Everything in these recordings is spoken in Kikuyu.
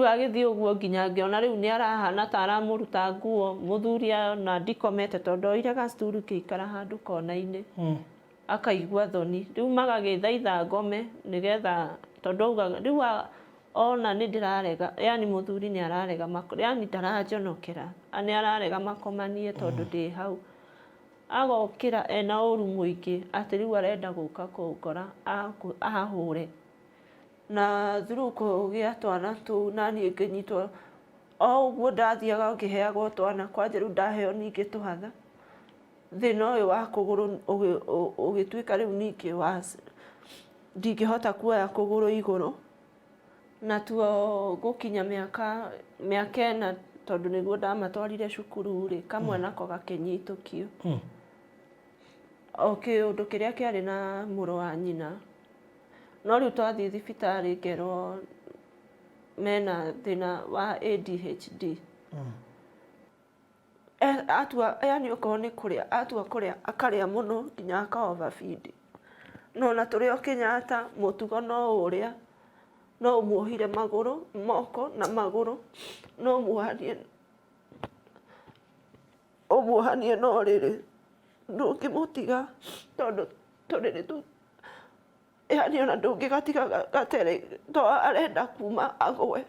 Agĩthiĩ ũguo nginya ngĩona rĩu nĩ arahana ta aramũruta nguo mũthuri, ona ndikomete tondũ oire gacturu ngĩikara handũ kona-inĩ, akaigua thoni. Rĩu magagĩthaitha ngome nĩgetha, tondũ augaga rĩu ona nĩ ndĩrarega, yani mũthuri nĩ ararega, yani ndaranjonokera, nĩ ararega makomanie tondũ ndĩ hau. Agokĩra ena ũru mũingĩ atĩ rĩu arenda gũka kũngora ahũre. Na through kũgĩa twana tũu naniĩ ngĩnyitwo o ũguo ndathiaga ngĩheagwo twana, kwanja rĩu ndaheo ningĩ tũhatha, thĩna ũyũ wa kũgũrũ ũgĩtuĩka rĩu ningĩ wa ndingĩhota kuoya kũgũrũ igũrũ. Natuo gũkinya mĩaka mĩaka ĩna tondũ nĩguo ndamatwarire cukuru rĩ, kamwe nako gakĩnyitũkio. O kĩũndũ kĩrĩa kĩarĩ na mũrũ wa nyina. No rĩu twathiĩ thibitarĩ ngerwo mena thĩna wa ADHD. Atua yani okorwo nĩ kũrĩa, atua kũrĩa akarĩa mũno nginya aka overfeed. No ona tũrĩ o Kenyatta mũtugo no ũrĩa, no ũmuohire magũrũ, moko na magũrũ, no ũmuohanie ũmuohanie na ũrĩrĩ, ndũngĩmũtiga tondũ tũrĩrĩ tũu yani ona ndũngĩgatiga gaterĩ to arenda kuma agwe.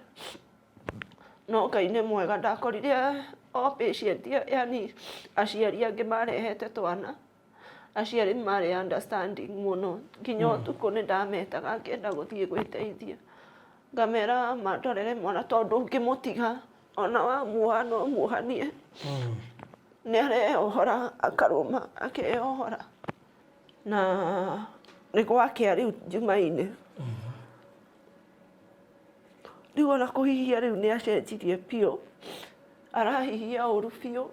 No Ngai nĩ mwega ndakorire o patient yani aciari angĩ marehete twana, aciari marĩ understanding mũno nginya ũtukũ nĩ ndametaga ngĩenda gũthiĩ gwĩteithia, ngamera mandorere mwana tondũ ũngĩmũtiga ona wamuoha no ũmuohanie, nĩ areyohora akarũma akeyohora. Na nĩ gwakĩa rĩu Jumaine. Rĩu ona kũhihia rĩu nĩ acenjirie biũ, arahihia ũru biũ.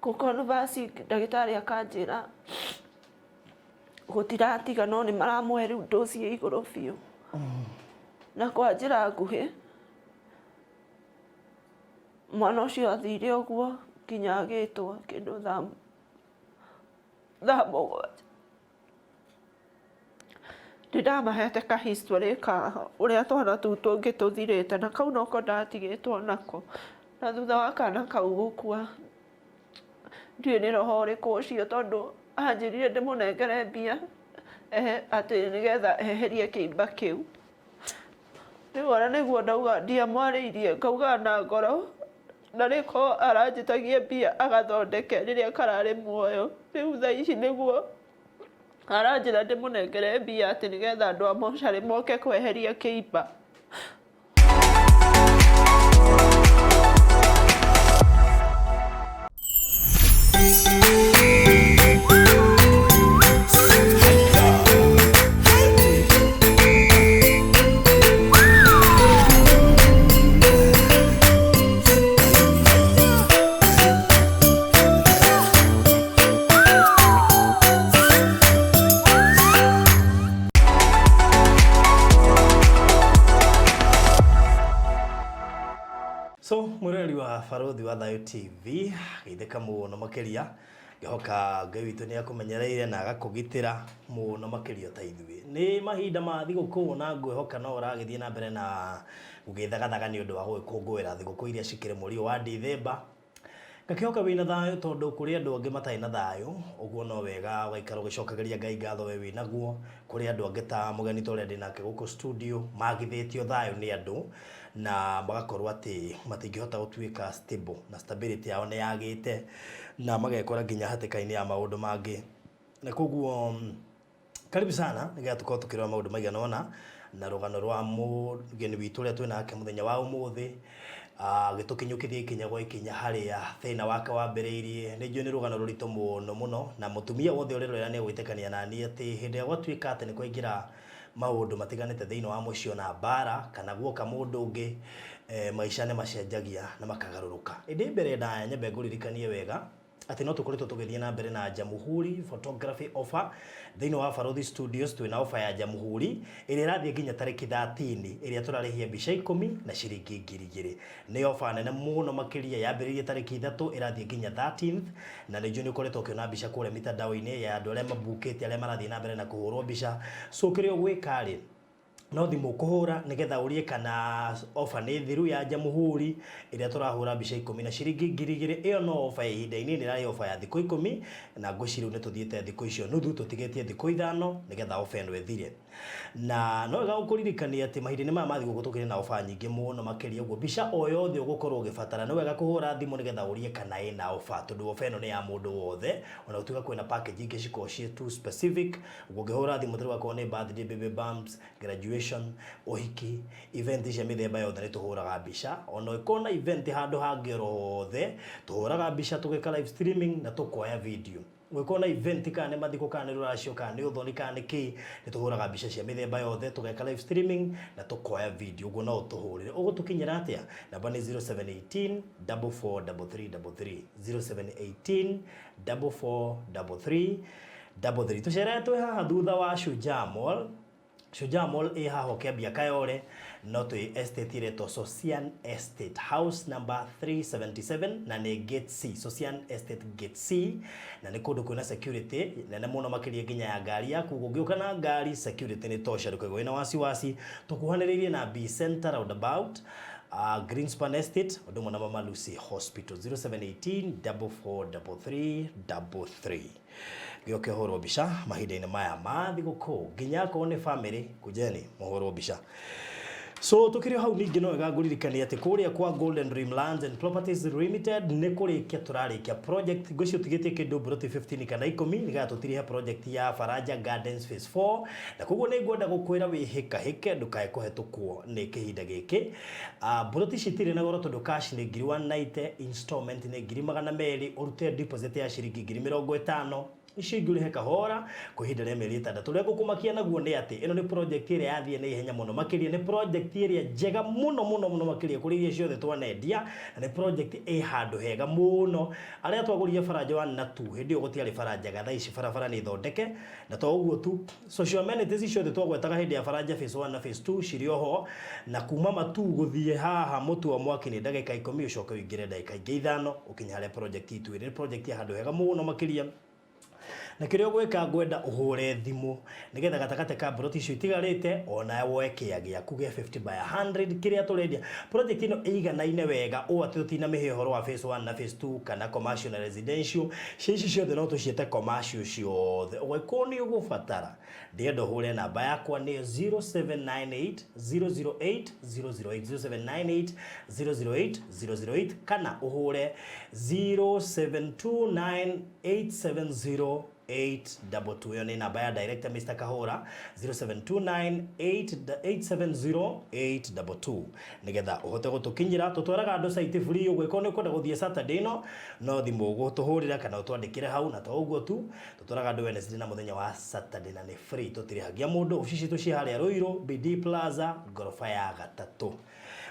Kũ converse ndagĩtarĩ akanjĩra gũtiratiga no nĩ maramũhe rĩu dose ĩ igũrũ biũ. Na kwa njĩra nguhĩ, mwana ũcio athire ũguo nginya agĩtwo kĩndũ thaa 7:00. Nĩ ndamahete ka history ka ũrĩa twana tũu tũngĩ tũthirĩte na kau noko ndatigĩtwo nako. Na thutha wa kana kau gũkua, ndiũĩ nĩ roho ũrĩkũ ũcio tondũ anjĩrire ndĩmũnengere mbia atĩ nĩgetha eherie kĩimba kĩu. Rĩu ona nĩguo ndauga ndiamwarĩirie ngauga na ngoro na rĩko aranjĩtagia mbia agathondeke rĩrĩa kararĩ muoyo. Rĩu thaa ici nĩguo aranjĩra ndĩmũnengere mbia atĩ nĩgetha andũ a mocarĩ moke kweheria kĩimba. So mwĩroreri wa Barũthi wa Thayũ TV, geithĩka mũno makĩria. Ngĩhoka Ngai witũ nĩ akũmenyereire na agakũgitĩra mũno makĩria ta ithuĩ. Nĩ mahinda ma thigũkũ na ngwĩhoka no ũragĩthiĩ na mbere na gũgĩthagathaga nĩ ũndũ wa gũgĩkũngũĩra thigũkũ iria cikĩrĩ mweri ũyũ wa Dithemba. Ngakĩhoka wĩna thayũ tondũ kũrĩ andũ angĩ matarĩ na thayũ, ũguo no wega ũgaikara ũgĩcokagĩria Ngai ngatho we wĩnaguo. Kũrĩ andũ angĩ ta mũgeni ta ũrĩa ndĩnake gũkũ studio, magithĩtio thayũ nĩ andũ na magakorwo atĩ matingĩhota gũtuĩka stable na stability yao nĩ yagĩte na magekora nginya hatĩka-inĩ ya maũndũ mangĩ. Na koguo Karibu sana nĩgetha tũkorwo tũkĩrora maũndũ maigana ũna na rũgano rwa mũgeni witũ ũrĩa twĩ nake mũthenya wa ũmũthĩ agĩtũkinyũkithia ikinya gwa ikinya harĩa thĩna wake wambĩrĩirie. Nĩ njũĩ nĩ rũgano rũritũ mũno mũno na mũtumia wothe ũrerorera nĩ egwĩtĩkania na niĩ atĩ hĩndĩ ĩrĩa gwatuĩka atĩ nĩ kwaingĩra maũndũ matiganĩte thĩinĩ wa mũciĩ ona mbara kana guoka mũndũ ũngĩ maica nĩ macenjagia na makagarũrũka. Ĩndĩ mbere ndaya nyambe ngũririkanie wega atĩ no tũkoretwo tũgĩthiĩ na mbere na Jamhuri Photography Offer thĩinĩ wa Barothi Studios. Twĩna offer ya Jamhuri ĩrĩa ĩrathiĩ nginya tarĩki 13, ĩrĩa tũrarĩhia mbica 10 na ciringi 2000. Nĩ offer nene mũno makĩria, yambĩrĩirie tarĩki 3, ĩrathiĩ nginya 13th, na nĩ njũĩ nĩ ũkoretwo ũkĩona mbica kũrĩa mitandao-inĩ ya andũ arĩa mabukĩte, arĩa marathiĩ na mbere na kũhũrwo mbica. So kĩrĩa ũgwĩka rĩ, No thimũ ũkũhũra nĩgetha ũrie kana ofa nĩ thiru ya Jamhuri ĩrĩa tũrahũra mbica 10 na ciringi 2000. Ĩyo no ofa ya ihinda inini, ĩrarĩ ofa ya thikũ 10, na ngwĩciria rĩu nĩ tũthiĩte thikũ icio nuthu, tũtigĩtie thikũ 5 nĩgetha ofa ĩno ĩthire. Na no wega gũkũririkania atĩ mahinda-inĩ maya ma thigũkũ tũkĩrĩ na ofa nyingĩ mũno makĩria, ũguo mbica o yothe ũgũkorwo ũgĩbatara nĩ wega kũhũra thimũ nĩgetha ũrie kana ĩna ofa, tondũ ofa ĩno nĩ ya mũndũ wothe, ona gũtuĩka kwĩna package ingĩ cikoragwo ciĩ too specific. Ũguo ũngĩhũra thimũ tarĩu akorwo nĩ birthday, baby bumps, graduation, ũhiki, event cia mĩthemba yothe nĩ tũhũraga mbica. Ona ũngĩkorwo na event handũ hangĩ oro hothe, tũhũraga mbica, tũgeka live streaming na tũkoya video. Ũngĩkorwo na event, kana nĩ mathiko, kana nĩ rũracio, kana nĩ ũthoni, kana nĩ kĩ, nĩ tũhũraga mbica cia mĩthemba yothe, tũgeka live streaming na tũkoya video. Ũguo no ũtũhũrĩre. Ũgũtũkinyĩra atĩa? Namba nĩ 0718 443333, 0718 4433 33. Tũcerere twĩ haha thutha wa Shujaa Mall. Shujaa Mall ĩ haha ũkĩambia Kayole, no twĩ estate ĩretwo Sosian Estate, house number 377, na nĩ gate C, Sosian Estate gate C, na nĩ kũndũ kwĩna security nene mũno makĩria nginya ya ngari yaku. Ũngĩũka na ngari, security nĩ tosha, ndũkaigua wĩna wasiwasi. Tũkuhanĩrĩirie na B Center roundabout, Greenspan Estate, ũndũ ũmwe na Mama Lucy Hospital. 0718 4433 33. Gĩoke ũhũrwo mbica mahinda-inĩ maya ma thigũkũ, nginya akorwo nĩ family, kujeni mũhũrwo mbica. So tukĩrĩ hau ningĩ no wega ngũririkania atĩ kũrĩa kwa Golden Dream Lands and Properties Limited nĩ kũrĩkia tũrarĩkia project. Ngwĩciria ũtigĩtie kĩndũ mburoti 15 kana 10 nĩgetha tũtirihe project ya Faraja Gardens phase 4, na koguo nĩ ngwenda gũkwĩra wĩhĩkahĩke ndũkae kũhetũkwo nĩ kĩhinda gĩkĩ. Mburoti ici itirĩ na goro tondũ cash nĩ ngiri 190, installment nĩ ngiri 200, ũrute deposit ya ciringi ngiri 50, icio ingĩ ũrĩhe kahora kwa ihinda rĩa mĩeri 6. Ũrĩa ngũkũmakia naguo nĩ atĩ ĩno nĩ project ĩrĩa yathiĩ na ihenya mũno makĩria, nĩ project ĩrĩa njega mũno mũno mũno makĩria kũrĩ iria ciothe twanendia, na nĩ project ĩ handũ hega mũno. Arĩa twagũrire Faraja 1 na 2, hĩndĩ ĩyo gũtiarĩ bara njega, thaa ici barabara nĩ thondeke, na to ũguo tu, social amenities ciothe twagwetaga hĩndĩ ya Faraja phase 1 na phase 2 cirĩ oho, na kuma Matu gũthiĩ haha mũtu wa mwaki nĩ ndagĩka 10, ũcoke ũingĩre ndagĩka ingĩ 5 ũkinye harĩa project itũ ĩrĩ. Nĩ project ya handũ hega mũno makĩria, na kĩrĩa ũgwĩka, ngwenda ũhũre thimũ nĩgetha gatagatĩ ka mburoti icio itigarĩte ona woe kĩa gĩaku gĩa 50 by 100 kĩrĩa tũrendia. Project ĩno ĩiganaine wega ũũ atĩ tũtinamĩhe ũhoro wa phase 1 na phase 2 kana commercial na residential. Cia ici ciothe no tũciĩte commercial ciothe. Ũgĩkorwo nĩ ũgũbatara, ndĩrenda ũhũre namba yakwa, nĩ 0798 008 008, 0798 008 008, kana ũhũre 0729 870 822. Ĩyo nĩ namba ya director Mr. Kahora, 0729 870 822, nĩgetha ũhote gũtũkinyĩra. Tũtwaraga andũ site free, ũguo ĩkorwo nĩ ũkwenda gũthiĩ Saturday ĩno, no thimũ ũgũtũhũrĩra kana ũtwandĩkĩre hau. Na to ũguo tu, tũtwaraga andũ Wednesday na mũthenya wa Saturday, na nĩ free, tũtirĩhagia mũndũ. Obici citũ ciĩ harĩa Ruiru, BD Plaza, ngoroba ya gatatũ.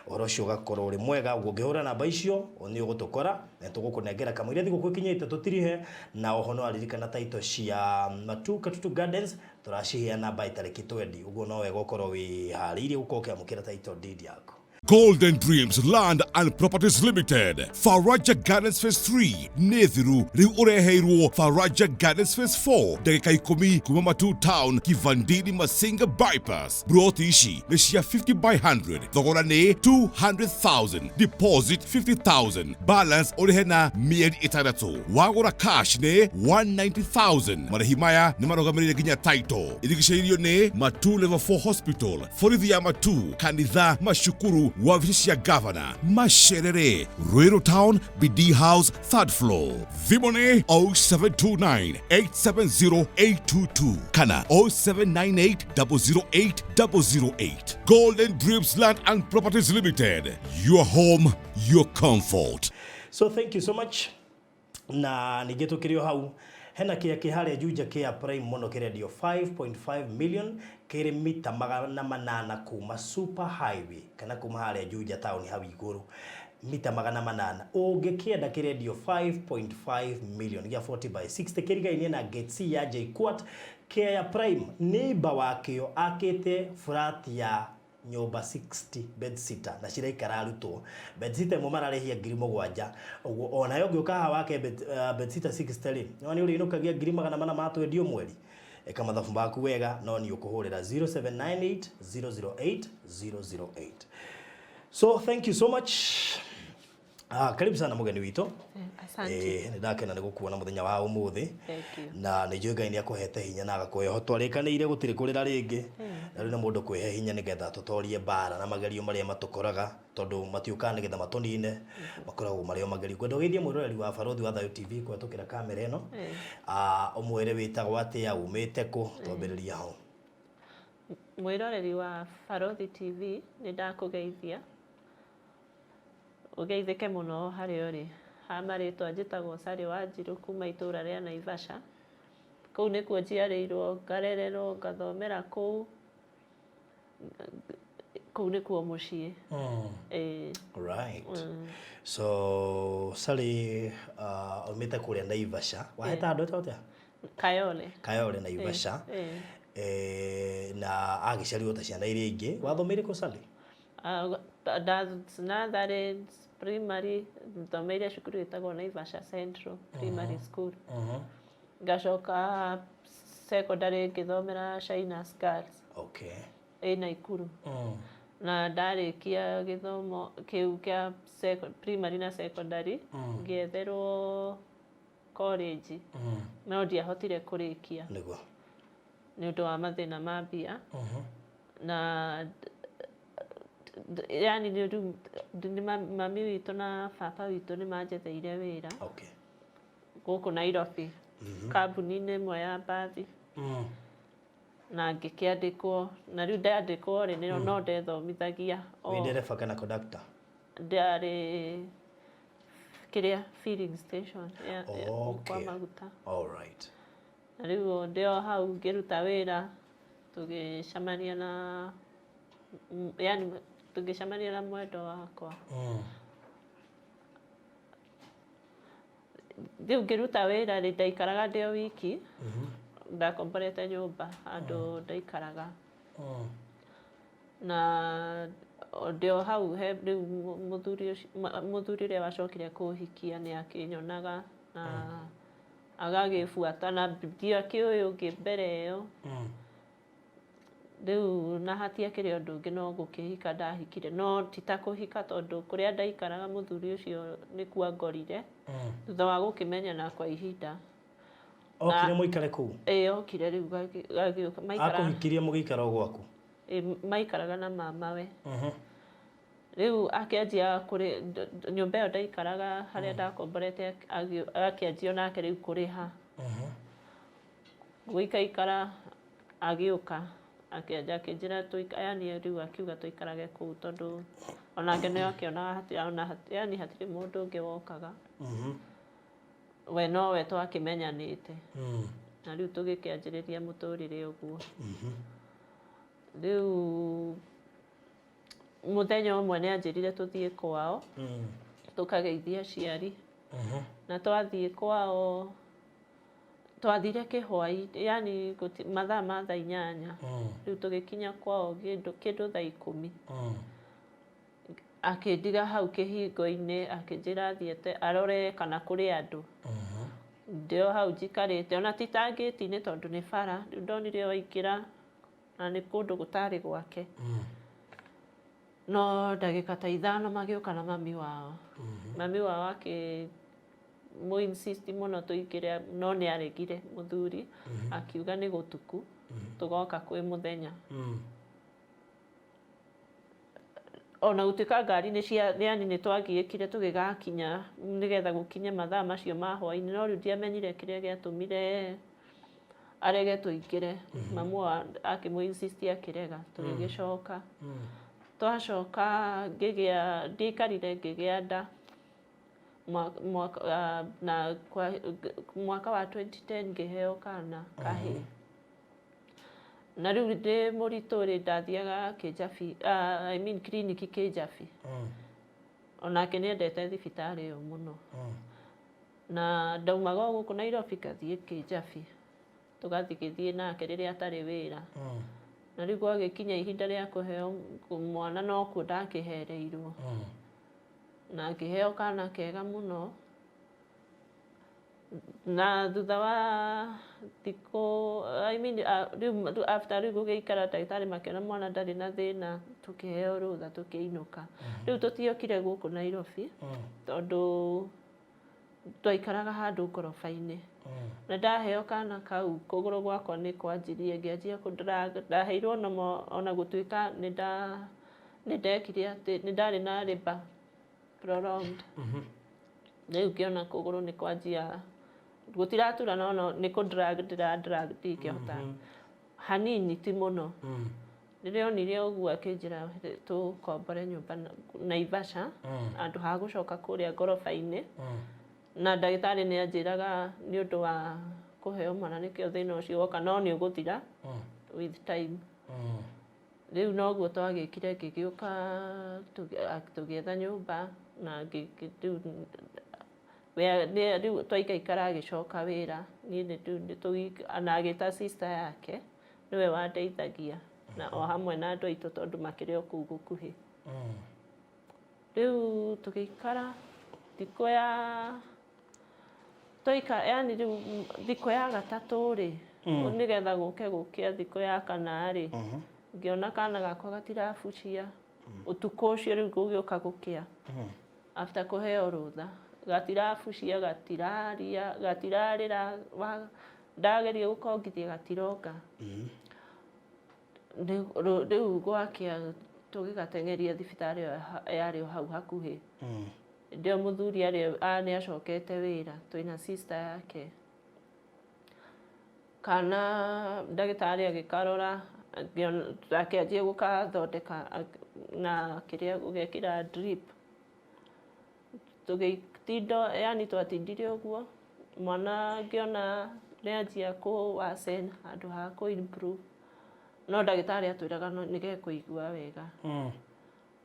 Ũhoro ũcio ũgakorwo ũrĩ mwega. Ũguo ũngĩhũra namba icio nĩ ũgũtũkora na tũgũkũnengera kamũira thigũkũ ĩkinyĩte tũtirihe. Na oho no aririkana title cia Matu Katutu Gardens tũraciheana by tarĩki 20, ũguo no wega ũkorwo wĩharĩirie gũkorwo ũkĩamũkĩra title deed yaku. Golden Dreams Land and Properties Limited. Faraja Gardens Phase 3 nĩ thiru, rĩu ũreheirwo Faraja Gardens Phase 4, ndagĩka 10 kuma Matu Town, Kivandini Masinga Bypass. Broti ici nĩ cia 50 by 100, thogora nĩ 200,000, deposit 50,000, balance ũrĩhe na mĩeri 6. Wagũra cash nĩ 190,000. Marĩhi maya nĩ marũgamĩrĩire nginya title. Irigicĩirio nĩ Matu Level 4 Hospital, borithi ya Matu, kanitha, macukuru, wabici cia gavana. Macerere Ruiru Town, BD House, third floor. Thimũ nĩ 0729 870 822 kana 0798 008 008. Golden Dreams Land and Properties Limited, your home, your comfort. So thank you so much. Na ningĩ tũkĩrĩ o hau, hena kĩa kĩ harĩa Juja kĩa prime mũno, kĩrendio 5.5 million, kĩrĩ mita 800 kuma super highway kana kuma harĩa Juja town hau igũrũ, mita 800. Ũngĩkĩenda, kĩrendio 5.5 million, gĩa 40 by 60, kĩrigainie na gate C ya JKUAT. Kĩa prime, neighbor wakĩo akĩte flat ya nyũmba 60, bed sitter, na ciraikara arutwo. Bed sitter ĩmwe mararĩhia 7,000. Ũguo onayo ũngĩũka haha wake bed sitter 60 rĩ, nĩ ũrĩinũkagia ngiri 420 mweri. Ĩka mathabu maku wega no nĩ ũkũhũrĩra 0798 008 008. So thank you so much. Ah, karibu sana mũgeni witũ. Asante. Nĩ ndakena nĩ gũkuona mũthenya wa ũmũthĩ. Thank you. Na nĩ njũĩ Ngai nĩ akũhete hinya na agakũhe ũhoti. Twarĩkanĩire gũtirĩ kũrĩra rĩngĩ. Na rĩu nĩ mũndũ kwĩhe hinya nĩgetha tũtorie mbara na magerio marĩa matũkoraga, tondũ matiũkaga nĩgetha matũnine, makoragwo marĩ o magerio. Ngwenda ũgeithie mwĩroreri wa Barũthi wa Thayũ TV kũhetũkĩra kamera ĩno. Ah, ũmwĩre wĩtagwo atĩa, umĩte kũ, twambĩrĩrie hau. Mwĩroreri wa Barũthi TV, nĩ ndakũgeithia. Ũgeithĩke mũno harĩa ũrĩ. Ha marĩtwa njĩtagwo Sally Wanjirũ kuma itũũra rĩa Naivasha. Kũu nĩkuo njiarĩirwo, ngarererwo, ngathomera kũu. Kũu nĩkuo mũciĩ. Ĩĩ. Right. So Sally, aumĩte kũrĩa Naivasha. Waheta andũ etagwo atĩa? Kayole. Kayole Naivasha. Ĩĩ. Na agĩciarirwo ta ciana iria ingĩ. Wathomeire kũ Sally? Natharĩ primary, thomeire cukuru ĩtagwo Naivasha Central Primary School. Ngacoka secondary ngĩthomera Shainas Girls. Ĩ Naikuru. Na ndarĩkia gĩthomo kĩu kĩa primary na secondary, ngĩetherwo college. No ndiahotire kũrĩkia. Nĩguo. Nĩ ũndũ wa mathĩna ma mbia. Na yani nĩ ũndũ mami witũ na baba witũ nĩ manjetheire wĩra. Gũkũ Nairobi. Kambuni-inĩ ĩmwe ya mbathi. Na ngĩkĩandĩkwo, na rĩu ndandĩkwo rĩ, nĩ no ndethomithagia. Wĩ ndereba kana conductor? Ndarĩ kĩrĩa filling station ya kwa maguta. All right. Na rĩu ndĩ o hau ngĩruta wĩra, tũgĩcemania na, yani tũgĩcemania na mwendwa wakwa. Rĩu ngĩruta wĩra rĩ, ndaikaraga ndĩ o wiki. Ndakomborete nyũmba handũ ndaikaraga. Na ndĩ o hau he rĩu mũthuri ũcio, mũthuri ũrĩa wacokire kũhikia nĩ akĩnyonaga na agagĩbuata na ndiakĩũĩ ũngĩ mbere ĩyo. Rĩu na hatiakĩrĩ ũndũ ũngĩ no gũkĩhika ndahikire, no ti ta kũhika tondũ kũrĩa ndaikaraga mũthuri ũcio nĩkuo angorire. Thutha wa gũkĩmenyana kwa ihinda. Okire mũikare kũu? Ĩĩ, okire rĩu gagĩũka, maikara- Akũhikirie mũgĩikara o gwaku? Ĩĩ, maikaraga na mamawe. Rĩu akĩanjia kũrĩ nyũmba ĩyo ndaikaraga harĩa ndakomborete, akĩanjia onake rĩu kũrĩha. Gũikaikara agĩũka, akĩanjia akĩnjĩra yani rĩu akiuga tũikarage kũu tondũ onake nĩ akĩonaga ona yani hatirĩ mũndũ ũngĩ wokaga. We nowe twakĩmenyanĩte. Na rĩu tũgĩkĩanjĩrĩria mũtũrĩre ũguo. Rĩu mũthenya ũmwe nĩ anjĩrire tũthiĩ kwao, tũkageithie aciari. Na twathiĩ kwao, twathire kĩhwaĩ, yani mathaa ma thaa inyanya. Rĩu tũgĩkinya kwao kĩndũ thaa ikũmi. Akĩndiga hau kĩhingo-inĩ, akĩnjĩra athiĩte arore kana kũrĩ andũ. Ndĩ o hau njikarĩte, ona ti ta ngĩti-inĩ tondũ nĩ bara. Rĩu ndonire o aingĩra na nĩ kũndũ gũtarĩ gwake. No ndagĩka ta ithano magĩũka na mami wao. Mami wao akĩ mũ insist mũno tũingĩre, no nĩ aregire mũthuri, akiuga nĩ gũtuku, tũgoka kwĩ mũthenya. Ona gũtuĩka ngari nĩ cia, yani nĩ twagiĩkire tũgĩgakinya nĩgetha gũkinye mathaa macio ma hwaĩ-inĩ, no rĩu ndiamenyire kĩrĩa gĩatũmire arege tũingĩre. Mamu wao akĩmũ insist akĩrega, tũgĩgĩcoka. Twacoka ngĩgĩa, ndiaikarire ngĩgĩa nda. Na kwa, mwaka wa 2010 ngĩheo kana kahĩĩ. Na rĩu ndĩ mũritũ rĩ, ndathiaga Kĩjabi, I mean clinic Kĩjabi. Onake nĩ endete thibitarĩ ĩyo mũno. Na ndaumaga o gũkũ Nairobi ngathiĩ Kĩjabi. Tũgathiĩ gĩthiĩ nake rĩrĩa atarĩ wĩra. Na rĩu gwagĩkinya ihinda rĩa kũheo mwana nokuo ndakĩhereirwo. Na ngĩheo kana kega mũno. Na thutha wa thikũ, I mean, rĩu after rĩu gũgĩikara, ndagĩtarĩ makĩona mwana ndarĩ na thĩna, tũkĩheo rũtha tũkĩinũka. Rĩu tũtiokire gũkũ Nairobi tondũ twaikaraga handũ ngoroba-inĩ. Na ndaheo kana kau, kũgũrũ gwakwa nĩ kwanjirie, ngĩanjia kũ drag. Ndaheirwo nomo ona gũtuĩka nĩ ndekire atĩ nĩ ndarĩ na labour prolonged. Rĩu ngĩona kũgũrũ nĩ kwanjia gũtiratura, no nĩ kũ drag ndĩra drag, ndingĩhota hanini, ti mũno. Rĩrĩa onire ũguo akĩnjĩra tũkombore nyũmba Naivasha handũ ha gũcoka kũrĩa ngoroba-inĩ. Na ndagĩtarĩ nĩ anjĩraga nĩ ũndũ wa kũheo mwana nĩkĩo thĩna ũcio woka, no nĩ ũgũthira with time. Rĩu noguo twagĩkire, ngĩgĩũka tũgĩetha nyũmba na rĩu rĩu twaikaikara agĩcoka wĩra. Niĩ nĩ rĩu na agĩta sister yake, nĩwe wandeithagia na o hamwe na andũ aitũ tondũ makĩrĩ o kũu gũkuhĩ. Rĩu tũgĩikara thikũ ya twaikara, yani rĩu thikũ ya gatatũ rĩ, nĩgetha gũke gũkĩa thikũ ya kana rĩ, ngĩona kana gakwa gatirabucia ũtukũ ũcio. Rĩu gũgĩũka gũkĩa after kũheo rũtha, gatirabucia, gatiraria, gatirarĩra, ndageria gũkongithia gatironga. Rĩu gwakĩa tũgĩgateng'eria thibitarĩ ĩyo yarĩ o hau hakuhĩ. Hĩndĩ ĩyo mũthuri arĩ nĩ acokete wĩra, twĩna sister yake. Kana ndagĩtarĩ agĩkarora, akĩanjia gũkathondeka na kĩrĩa gũgekĩra drip. Tũgĩtinda, yani twatindire ũguo, mwana ngĩona nĩ anjia kũ worsen handũ ha kũ improve, no ndagĩtarĩ atwĩraga nĩ gekũigua wega.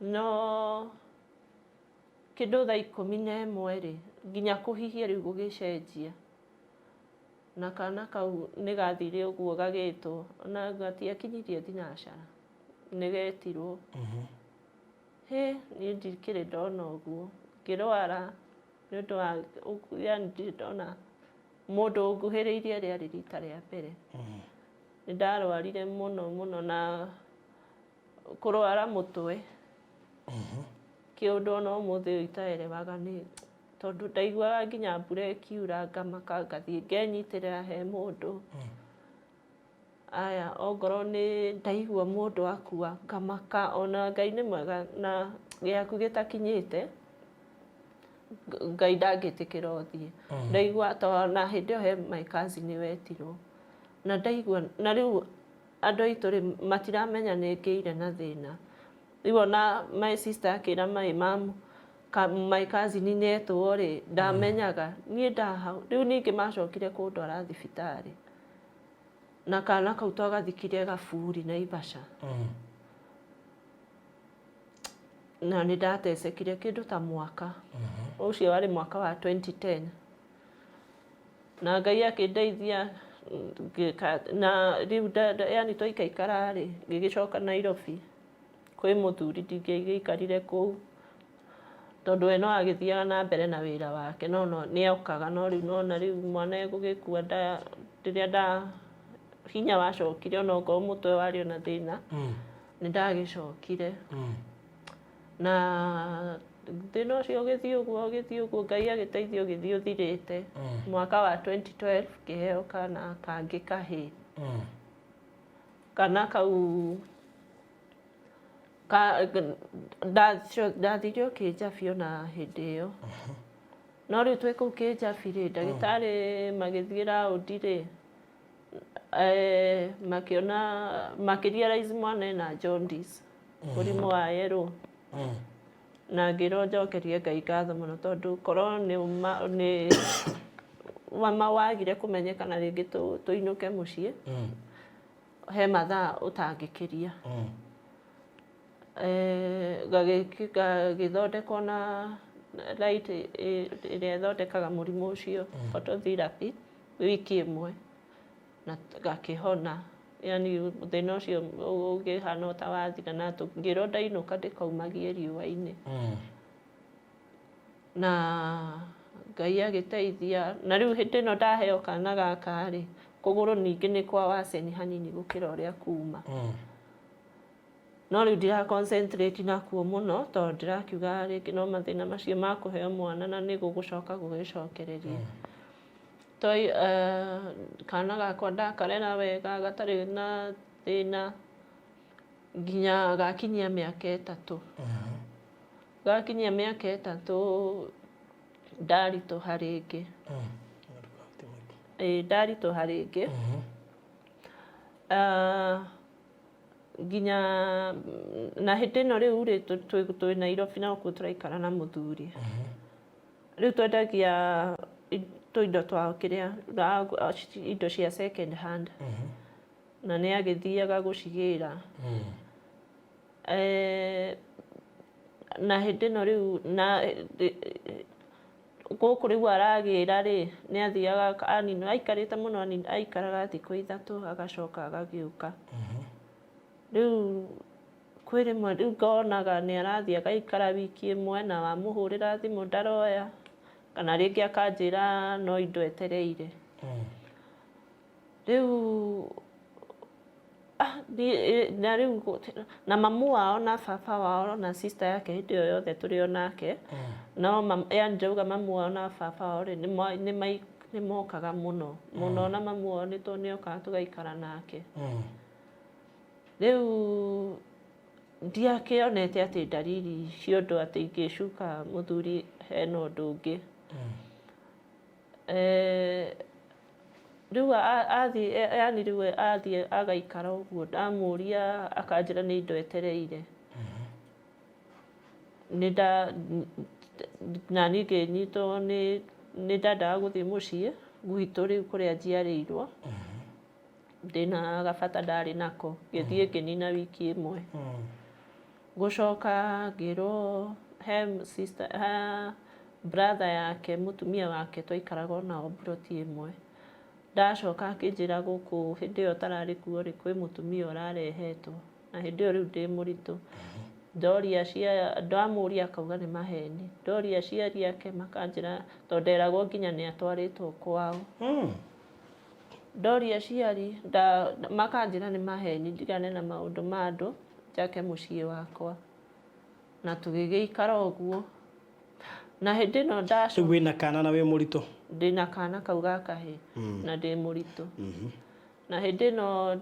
No kĩndũ thaa 11 rĩ, nginya kũhihia rĩu gũgĩcenjia, na kana kau nĩ gathire ũguo gagĩtwo, ona gatiakinyirie thinacara nĩ getirwo. Hĩ, niĩ ndikĩrĩ ndona ũguo ngĩrwara nĩ ũndũ wa yani ndirĩ ndona mũndũ ũnguhĩrĩirie, rĩarĩ rita rĩa mbere. Nĩ ndarwarire mũno mũno na kũrwara mũtwe, kĩũndũ ona ũmũthĩ ũyũ itaerewaga nĩ tondũ ndaiguaga nginya mbura ĩkiura ngamaka, ngathiĩ ngenyitĩrĩra he mũndũ. Aya, ongorwo nĩ ndaigua mũndũ akua ngamaka. Ona Ngai nĩ mwega na gĩaku gĩtakinyĩte, Ngai ndangĩtĩkĩra ũthiĩ. Ndaigua ta na hĩndĩ ĩyo he my cousin wetirwo na ndaigua, na rĩu andũ aitũ rĩ matiramenya nĩ ngĩire na thĩna. Rĩu ona my sister akĩra my mom my cousin nĩ etwo rĩ, ndamenyaga niĩ ndahau. Rĩu ningĩ macokire kũndwara thibitarĩ na kana kau twagathikire Gaburi, Naivasha. Na nĩ ndatecekire kĩndũ ta mwaka ũcio, warĩ mwaka wa 2010, na Ngai akĩndeithia ngĩka na rĩu yani twaikaikara rĩ, ngĩgĩcoka Nairobi kwĩ mũthuri. Ndingĩgĩikarire kũu tondũ we no agĩthiaga na mbere na wĩra wake, no nĩ okaga. No rĩu nona rĩu mwana egũgĩkua nda, rĩrĩa nda hinya wacokire, ona okorwo mũtwe warĩ ona thĩna, nĩ ndagĩcokire. Na thĩna ũcio ũgĩthiĩ ũguo, ũgĩthiĩ ũguo, Ngai agĩteithia, ũgĩthiĩ ũthirĩte. Mwaka wa 2012 ngĩheo kana kangĩ kahĩĩ. Kana kau ndathire o Kĩnjabi ona hĩndĩ ĩyo. No rĩu twĩ kũu Kĩnjabi rĩ, ndagĩtarĩ magĩthiĩ round rĩ, makĩona, makĩrealize mwana ena jaundice, mũrimũ wa yellow. Na ngĩrwo njokerie Ngai ngatho mũno tondũ korwo nĩ wama wagire kũmenyekana rĩngĩ tũinũke mũciĩ, he mathaa ũtangĩkĩria. Gagĩthondekwo na light ĩrĩa ĩthondekaga mũrimũ ũcio, phototherapy, wiki ĩmwe na gakĩhona. Yani thĩna ũcio ũngĩhana o ta wathira, na ngĩrwo ndainũka ndĩkaumagie riũa-inĩ. Na Ngai agĩteithia na rĩu hĩndĩ ĩno ndaheo kana gaka rĩ, kũgũrũ ningĩ nĩ kwa waceni hanini gũkĩra ũrĩa kuma. No rĩu ndira concentrate nakuo mũno tondũ ndĩrakiuga rĩngĩ no mathĩna macio ma kũheo mwana na nĩ gũgũcoka gũgĩcokereria. Toi kana gakwa ndakarera wega gatarĩ na thĩna nginya gakinyia mĩaka 3. Gakinyia mĩaka 3 ndaritũha rĩngĩ. Ĩĩ ndaritũha rĩngĩ. Nginya na hĩndĩ ĩno rĩu rĩ twĩ Nairobi na gũkũ tũraikara na mũthuri. Rĩu twendagia tũindo twa kĩrĩa indo cia second hand. Na nĩ agĩthiaga gũcigĩra. Na hĩndĩ ĩno rĩu na gũkũ rĩu aragĩra rĩ, nĩ athiaga anina aikarĩte mũno aikaraga thikũ 3 agacoka agagĩũka. Rĩu kwĩ rĩmwe rĩu ngonaga nĩ arathiĩ agaikara wiki ĩmwe na wamũhũrĩra thimũ ndaroya, kana rĩngĩ akanjĩra no indo etereire. Rĩu na rĩu na mamu wao na baba wao na sister yake hĩndĩ ĩyo yothe tũrĩ o nake. No yani ndĩrauga mamu wao na baba wao rĩ, nĩ mokaga mũno mũno, na mamu wao nĩ nĩokaga tũgaikara nake. Rĩu ndiakĩonete atĩ ndariri cia ũndũ atĩ ingĩcuka mũthuri hena ũndũ ũngĩ. Rĩu athiĩ, yani rĩu athiĩ agaikara ũguo, ndamũria akanjĩra nĩ indo etereire. Nĩ nda na niĩ ngĩnyitwo nĩ ndendaga gũthiĩ mũciĩ gwitũ rĩu kũrĩa njiarĩirwo. Ndĩna gabata ndarĩ nako, ngĩthiĩ ngĩnina wiki ĩmwe. Gũcoka ngĩrwo he sister, he brother yake mũtumia wake twaikaraga nao mburoti ĩmwe. Ndacoka akĩnjĩra gũkũ hĩndĩ ĩyo ũtararĩ kuo rĩ, kwĩ mũtumia ũrarehetwo na hĩndĩ ĩyo rĩu ndĩ mũritũ. Ndoria ndamũria akauga nĩ maheni. Ndoria aciari ake makanjĩra tondũ nderagwo nginya nĩ atwarĩtwo kwao. Ndoria aciari makanjĩra nĩ maheni ndigane na maũndũ ma andũ njake mũciĩ wakwa. Na tũgĩgĩikara ũguo. Na hĩndĩ ĩno ndacoka. Rĩu wĩna kana na wĩ mũritũ? Ndĩna kana kau ga kahĩĩ na ndĩ mũritũ. Na hĩndĩ ĩno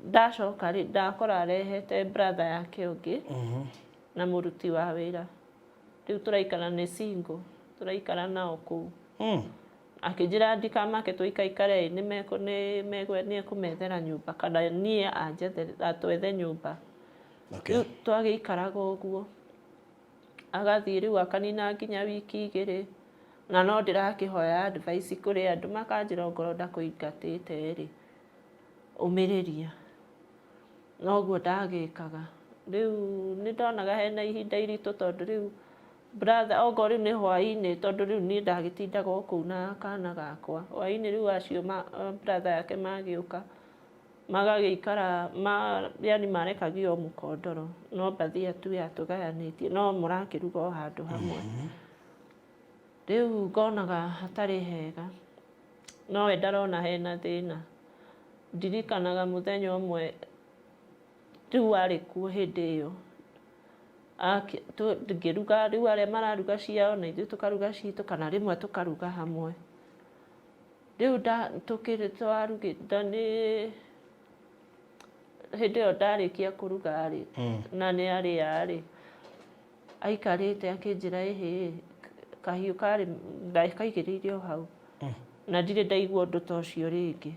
ndacoka rĩ, ndakora arehete brother yake ũngĩ na mũruti wa wĩra. Rĩu tũraikara nĩ single, tũraikara nao kũu. Akĩnjĩra ndikamake tũikaikare nĩ ekũmethera nyũmba kana niĩ atwethe nyũmba. Rĩu twagĩikaraga ũguo. Agathiĩ rĩu akanina nginya wiki 2 na no ndĩrakĩhoya advice kũrĩ andũ makanjĩra ongorwo ndakũingatĩte rĩ, ũmĩrĩria. Noguo ndagĩkaga. Rĩu nĩ ndonaga hena ihinda iritũ tondũ rĩu brother ongorwo rĩu nĩ hwaĩ-inĩ tondũ rĩu niĩ ndagĩtindaga o kũu na kana gakwa. Hwaĩ-inĩ rĩu acio brother yake magĩũka magagĩikara yani marekagia o mũkondoro no mbathia tu yatũgayanĩtie no mũrakĩruga o handũ hamwe. Rĩu ngonaga hatarĩ hega no we ndarona hena thĩna. Ndirikanaga mũthenya ũmwe rĩu warĩ kuo hĩndĩ ĩyo ngĩruga rĩu arĩa mararuga ciao na ithuĩ tũkaruga citũ kana rĩmwe tũkaruga hamwe. Rĩu twarugĩte nĩ hĩndĩ ĩyo ndarĩkia kũruga rĩ, na nĩ arĩa rĩ, aikarĩte akĩnjĩra ĩhĩ kahiũ karĩ ndakaigĩrĩire o hau na ndirĩ ndaigua ũndũ ta ũcio rĩngĩ.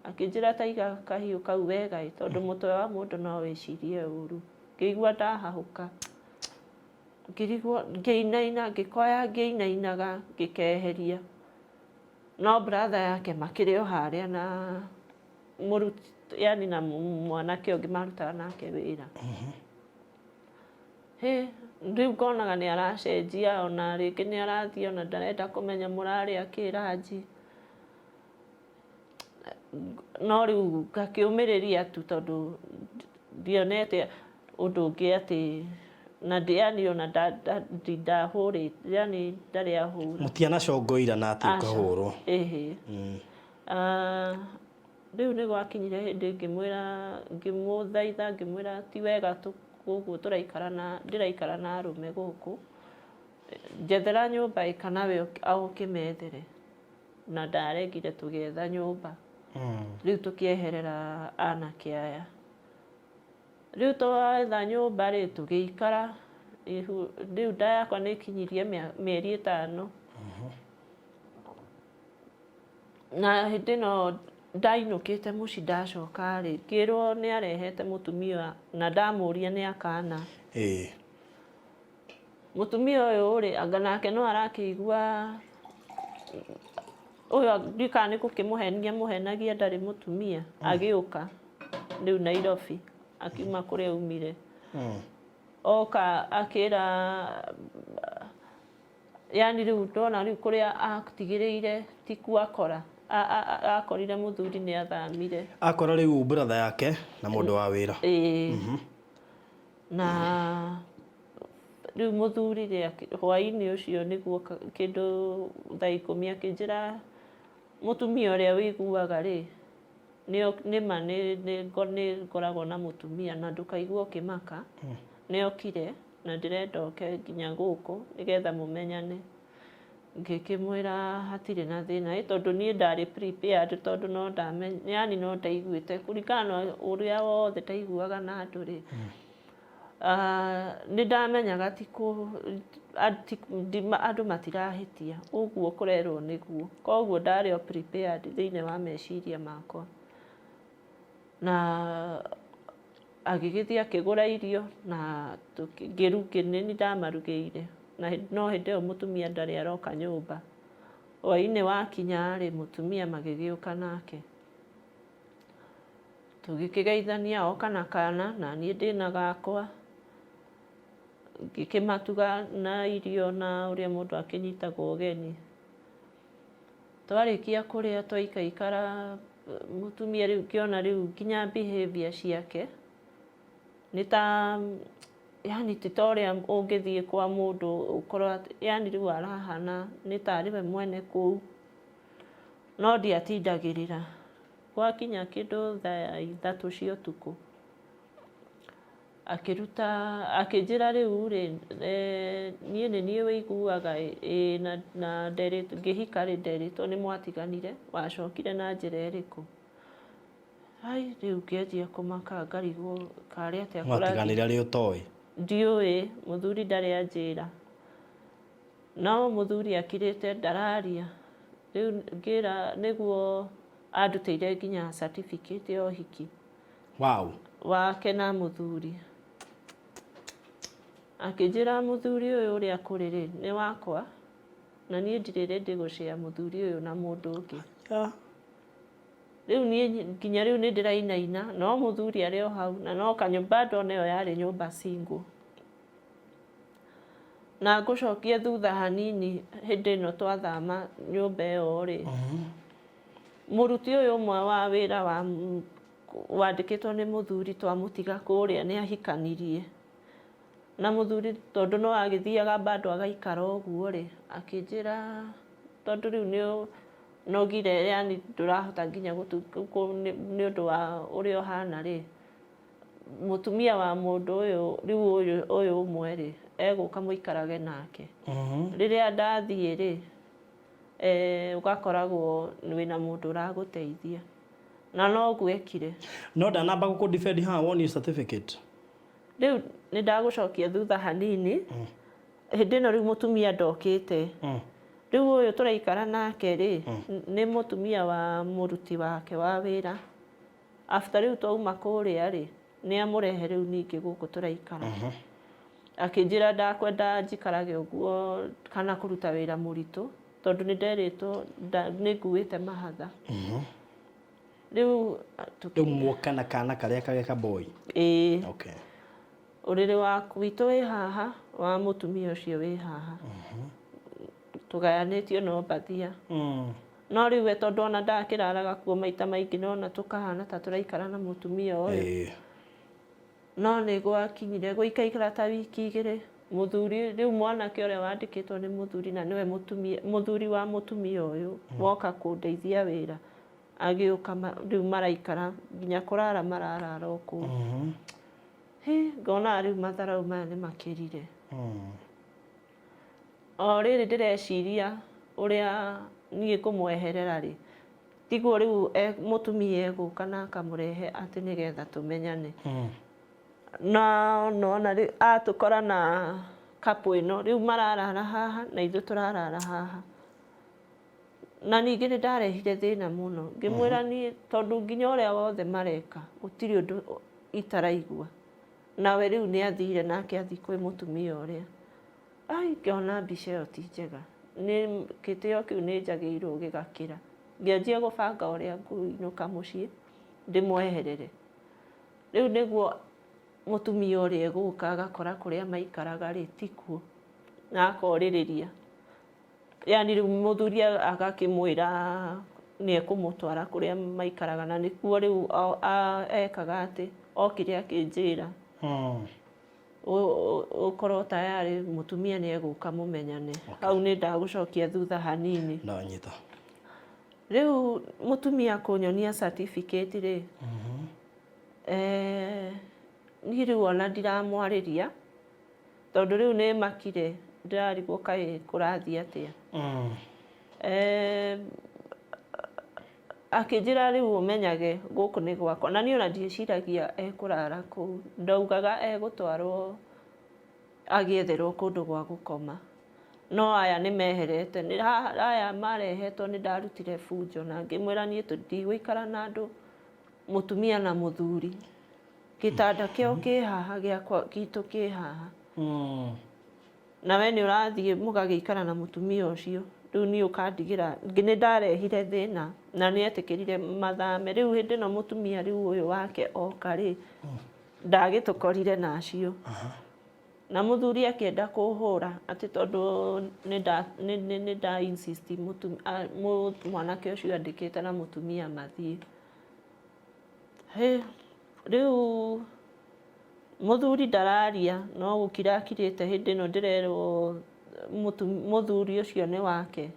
Akĩnjĩra ta iga kahiũ kau wega ĩ, tondũ mũtwe wa mũndũ no wĩcirie ũru. Ngĩigua ndahahũka, ngĩrigwo ngĩinaina, ngĩkoya ngĩinainaga ngĩkeheria. No brother yake makĩrĩ o harĩa na mũruti, yani na mwanake ũngĩ marutaga nake wĩra. Hĩ, rĩu ngonaga nĩ aracenjia ona rĩngĩ nĩ arathiĩ ona ndarenda kũmenya mũrarĩa kĩ ranji. No rĩu ngakĩũmĩrĩria tu tondũ ndionete ũndũ ũngĩ atĩ Na yani ona ndahũrĩte, yani ndarĩ ahũra. Mũtianacongoira na atĩ Aca. ũkahũrwo. Ĩhĩ. Ah, rĩu nĩ gwakinyire hĩndĩ ngĩmwĩra, ngĩmũthaitha, ngĩmwĩra ti wega ũguo tũraikara na ndĩraikara na arũme gũkũ, njethera nyũmba ĩ kana we ũkĩmethere. Na ndaregire, tũgĩetha nyũmba. Rĩu tũkĩeherera anake aya. Rĩu twetha nyũmba rĩ, tũgĩikara ihu. Rĩu nda yakwa nĩ ĩkinyirie mĩeri 5. Na hĩndĩ ĩno ndainũkĩte mũciĩ, ndacoka rĩ, ngĩrwo nĩ arehete mũtumia, na ndamũria nĩ akana. Mũtumia ũyũ rĩ, anga nake no arakĩigua ũyũ, ndiũĩ kana nĩ gũkĩmũhenia mũhenagia ndarĩ mũtumia. Agĩũka rĩu Nairobi akiuma kũrĩa aumire. Oka akĩra, yani rĩu ndona rĩu kũrĩa atigĩrĩire ti kuo akora. Akorire mũthuri nĩ athamire. Akora rĩu brother yake na mũndũ wa wĩra. Ĩĩ, na rĩu mũthuri rĩ, hwaĩ-inĩ ũcio nĩguo kĩndũ thaa 10 akĩnjĩra mũtumia ũrĩa wĩiguaga rĩ, nĩma nĩ ngoragwo na mũtumia, na ndũkaigua ũkĩmaka, nĩ okire na ndĩrenda oke nginya gũkũ nĩgetha mũmenyane. Ngĩkĩmwĩra hatirĩ na thĩna ĩ, tondũ niĩ ndarĩ prepared, tondũ no ndame yani no ndaiguĩte kũringana na ũrĩa wothe ndaiguaga na andũ rĩ, nĩ ndamenyaga ti andũ matirahĩtia ũguo kũrerwo nĩguo. Koguo ndarĩ o prepared thĩinĩ wa meciria makwa. Na agĩgĩthiĩ akĩgũra irio na ngĩru nĩ ndamarugĩire na no hĩndĩ ĩyo mũtumia ndarĩ aroka nyũmba. Hwaĩ-inĩ wakinya rĩ, mũtumia magĩgĩũka nake, tũgĩkĩgeithania, oka na kana na niĩ ndĩna gakwa. Ngĩkĩmatuga na irio na ũrĩa mũndũ akĩnyitagwo ũgeni. Twarĩkia kũrĩa, twaikaikara, mũtumia rĩu ngĩona rĩu nginya behavior ciake nĩ ta yani ti ta ũrĩa ũngĩthiĩ kwa mũndũ ũkorwo atĩ yani rĩu arahana nĩ tarĩ we mwene kũu, no ndiatindagĩrĩra. Gwakinya kĩndũ thaa 3 cia ũtukũ, akĩruta akĩnjĩra, rĩu rĩ, niĩ nĩ niĩ wĩiguaga ĩ na nderĩtwo ngĩhika rĩ, nderĩtwo nĩ mwatiganire, wacokire na njĩra ĩrĩkũ? Ai, rĩu ngĩanjia kũmaka, ngarigwo karĩ atĩa kũrathiĩ. Mwatiganire rĩ ũtoĩ? Ndiũĩ, mũthuri ndarĩ anjĩra, no mũthuri akirĩte ndararia. Rĩu ngĩra nĩguo andutĩire nginya certificate ya ũhiki wake na mũthuri. Akĩnjĩra mũthuri ũyũ ũrĩa kũrĩ rĩ nĩ wakwa, na niĩ ndirĩ ready gũcea mũthuri ũyũ na mũndũ ũngĩ. Rĩu niĩ nginya rĩu nĩ ndĩrainaina, no mũthuri arĩ o hau, na no kanyũmba ndona ĩyo yarĩ nyũmba single. Na ngũcokie thutha hanini, hĩndĩ ĩno twathama nyũmba ĩyo rĩ, mũruti ũyũ ũmwe wa wĩra wa wandĩkĩtwo nĩ mũthuri twamũtiga kũrĩa nĩ ahikanirie na mũthuri, tondũ no agĩthiaga bado agaikara ũguo rĩ, akĩnjĩra tondũ rĩu nĩ nogire, yani ndũrahota nginya nĩ ũndũ wa ũrĩa ũhana rĩ, mũtumia wa mũndũ ũyũ rĩu ũyũ ũmwe rĩ, egũka mũikarage nake. Rĩrĩa ndathiĩ rĩ, ũgakoragwo wĩna mũndũ ũragũteithia, na noguo ekire. No ndanamba gũkũ defend haha wonio certificate. Rĩu nĩ ndagũcokia thutha hanini. Hĩndĩ ĩno rĩu mũtumia ndokĩte. Rĩu ũyũ tũraikara nake rĩ, nĩ mũtumia wa mũruti wake wa wĩra. After rĩu twauma kũrĩa rĩ, nĩ amũrehe rĩu ningĩ gũkũ tũraikara. Akĩnjĩra ndakwenda njikarage ũguo kana kũruta wĩra mũritũ, tondũ nĩ nderĩtwo nĩ nguĩte mahatha. Rĩu Rĩu muoka na kana karĩa karĩa kaboi? Ĩĩ. Ũrĩrĩ wa witũ wĩ haha, wa mũtumia ũcio wĩ haha, tũgayanĩtio no mbathia. No rĩu we tondũ ona ndakĩraraga kuo maita maingĩ, nona tũkahana ta tũraikara na mũtumia ũyũ. No nĩ gwakinyire gũikaikara ta wiki 2, mũthuri rĩu mwanake ũrĩa wandĩkĩtwo nĩ mũthuri na nĩwe mũtumia, mũthuri wa mũtumia ũyũ woka kũndeithia wĩra, agĩũka rĩu maraikara nginya kũrara mararara o kũu. Hĩ, ngona rĩu matharau maya nĩ makĩrire. O rĩrĩ ndĩreciria ũrĩa niĩ ngũmweherera rĩ, tiguo rĩu mũtumia egũka na akamũrehe atĩ nĩgetha tũmenyane. Na nona rĩu atũkora na couple ĩno, rĩu mararara haha na ithuĩ tũrarara haha. Na ningĩ nĩ ndarehire thĩna mũno, ngĩmwĩra niĩ tondũ nginya ũrĩa wothe mareka gũtirĩ ũndũ itaraigua. Nawe rĩu nĩ athire nake athiĩ kwĩ mũtumia ũrĩa. Ai, ngĩona mbica ĩyo ti njega, nĩ gĩtĩo kĩu nĩ njagĩrĩirwo gĩgakĩra. Ngĩanjia gũbanga ũrĩa ngũinũka mũciĩ ndĩmweherere. Rĩu nĩguo mũtumia ũrĩa egũka agakora kũrĩa maikaraga rĩ tikuo, na akorĩrĩria. Yani rĩu mũthuri agakĩmwĩra nĩ ekũmũtwara kũrĩa maikaraga, na nĩkuo rĩu ekaga atĩ okire akĩnjĩra ũkorwo tayarĩ mũtumia nĩ egũka mũmenyane. Hau nĩ ndagũcokia thutha hanini. Ndanyita. Rĩu mũtumia kũnyonia certificate rĩ, niĩ rĩu ona ndiramwarĩria tondũ rĩu nĩ makire, ndĩrarigwo kaĩ kũrathiĩ atĩa. Akĩnjĩra rĩu ũmenyage gũkũ nĩ gwakwa, na niĩ ona ndieciragia ekũrara kũu, ndaugaga egũtwarwo agĩetherwo kũndũ gwa gũkoma. No aya nĩ meherete, aya marehetwo nĩ ndarutire bunjo na ngĩmwĩra niĩ ndigũikara na andũ mũtumia na mũthuri, gĩtanda kĩao kĩ haha, gĩakwa gitũ kĩ haha. Na we nĩ ũrathiĩ mũgagĩikara na mũtumia ũcio, rĩu niĩ ũkandigĩra, nĩ ndarehire thĩna na nĩ etĩkĩrire mathame. Rĩu hĩndĩ ĩno mũtumia rĩu ũyũ wake oka rĩ, ndagĩtũkorire na acio. Na mũthuri akĩenda kũhũra atĩ tondũ nĩ nda insist mwanake ũcio andĩkĩte na mũtumia mathiĩ. Hĩ, rĩu mũthuri ndararia no gũkira akirĩte hĩndĩ ĩno ndĩrerwo mũthuri ũcio nĩ wake.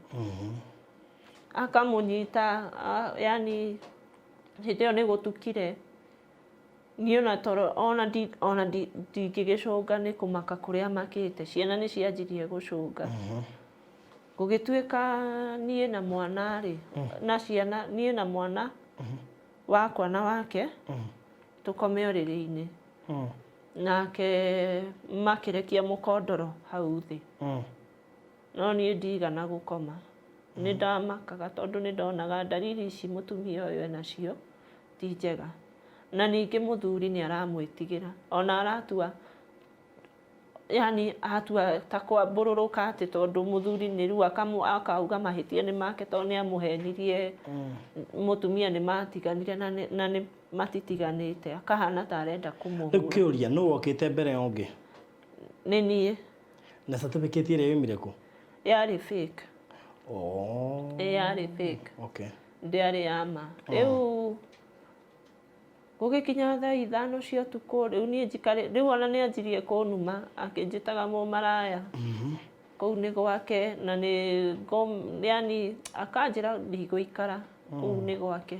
Akamũnyita, yani hĩndĩ ĩyo nĩ gũtukire. Niĩ ona toro ona ndingĩgĩcũnga nĩ kũmaka kũrĩa makĩte, ciana nĩ cianjirie gũcũnga. Gũgĩtuĩka niĩ na mwana rĩ, na ciana, niĩ na mwana wakwa na wake, tũkome ũrĩrĩ-inĩ. Nake makĩrekia mũkondoro hau thĩ. No niĩ ndigana gũkoma. Nĩ ndamakaga tondũ nĩ ndonaga ndariri ici mũtumia ũyũ enacio ti njega. Na ningĩ mũthuri nĩ aramwĩtigĩra. Ona aratua, yani atua ta kwambũrũrũka atĩ tondũ mũthuri nĩ rĩu akauga mahĩtia nĩ make tondũ nĩ amũhenirie, mũtumia nĩ matiganire na nĩ matitiganĩte, akahana ta arenda kũmũhũra. Rĩu kĩũria, nũ wokĩte mbere ya ũngĩ? Nĩ niĩ. Na certificate ĩrĩa yoimire kũ? Yarĩ fake. Yarĩ fake. Ndĩarĩ ya ma. Rĩu gũgĩkinya thaa 5 cia ũtukũ, rĩu niĩ njikarĩ, rĩu ona nĩ anjirie kũnuma, akĩnjĩtaga mũmaraya. Kũu nĩ gwake, na nĩ yani akanjĩra ndigũikara, kũu nĩ gwake.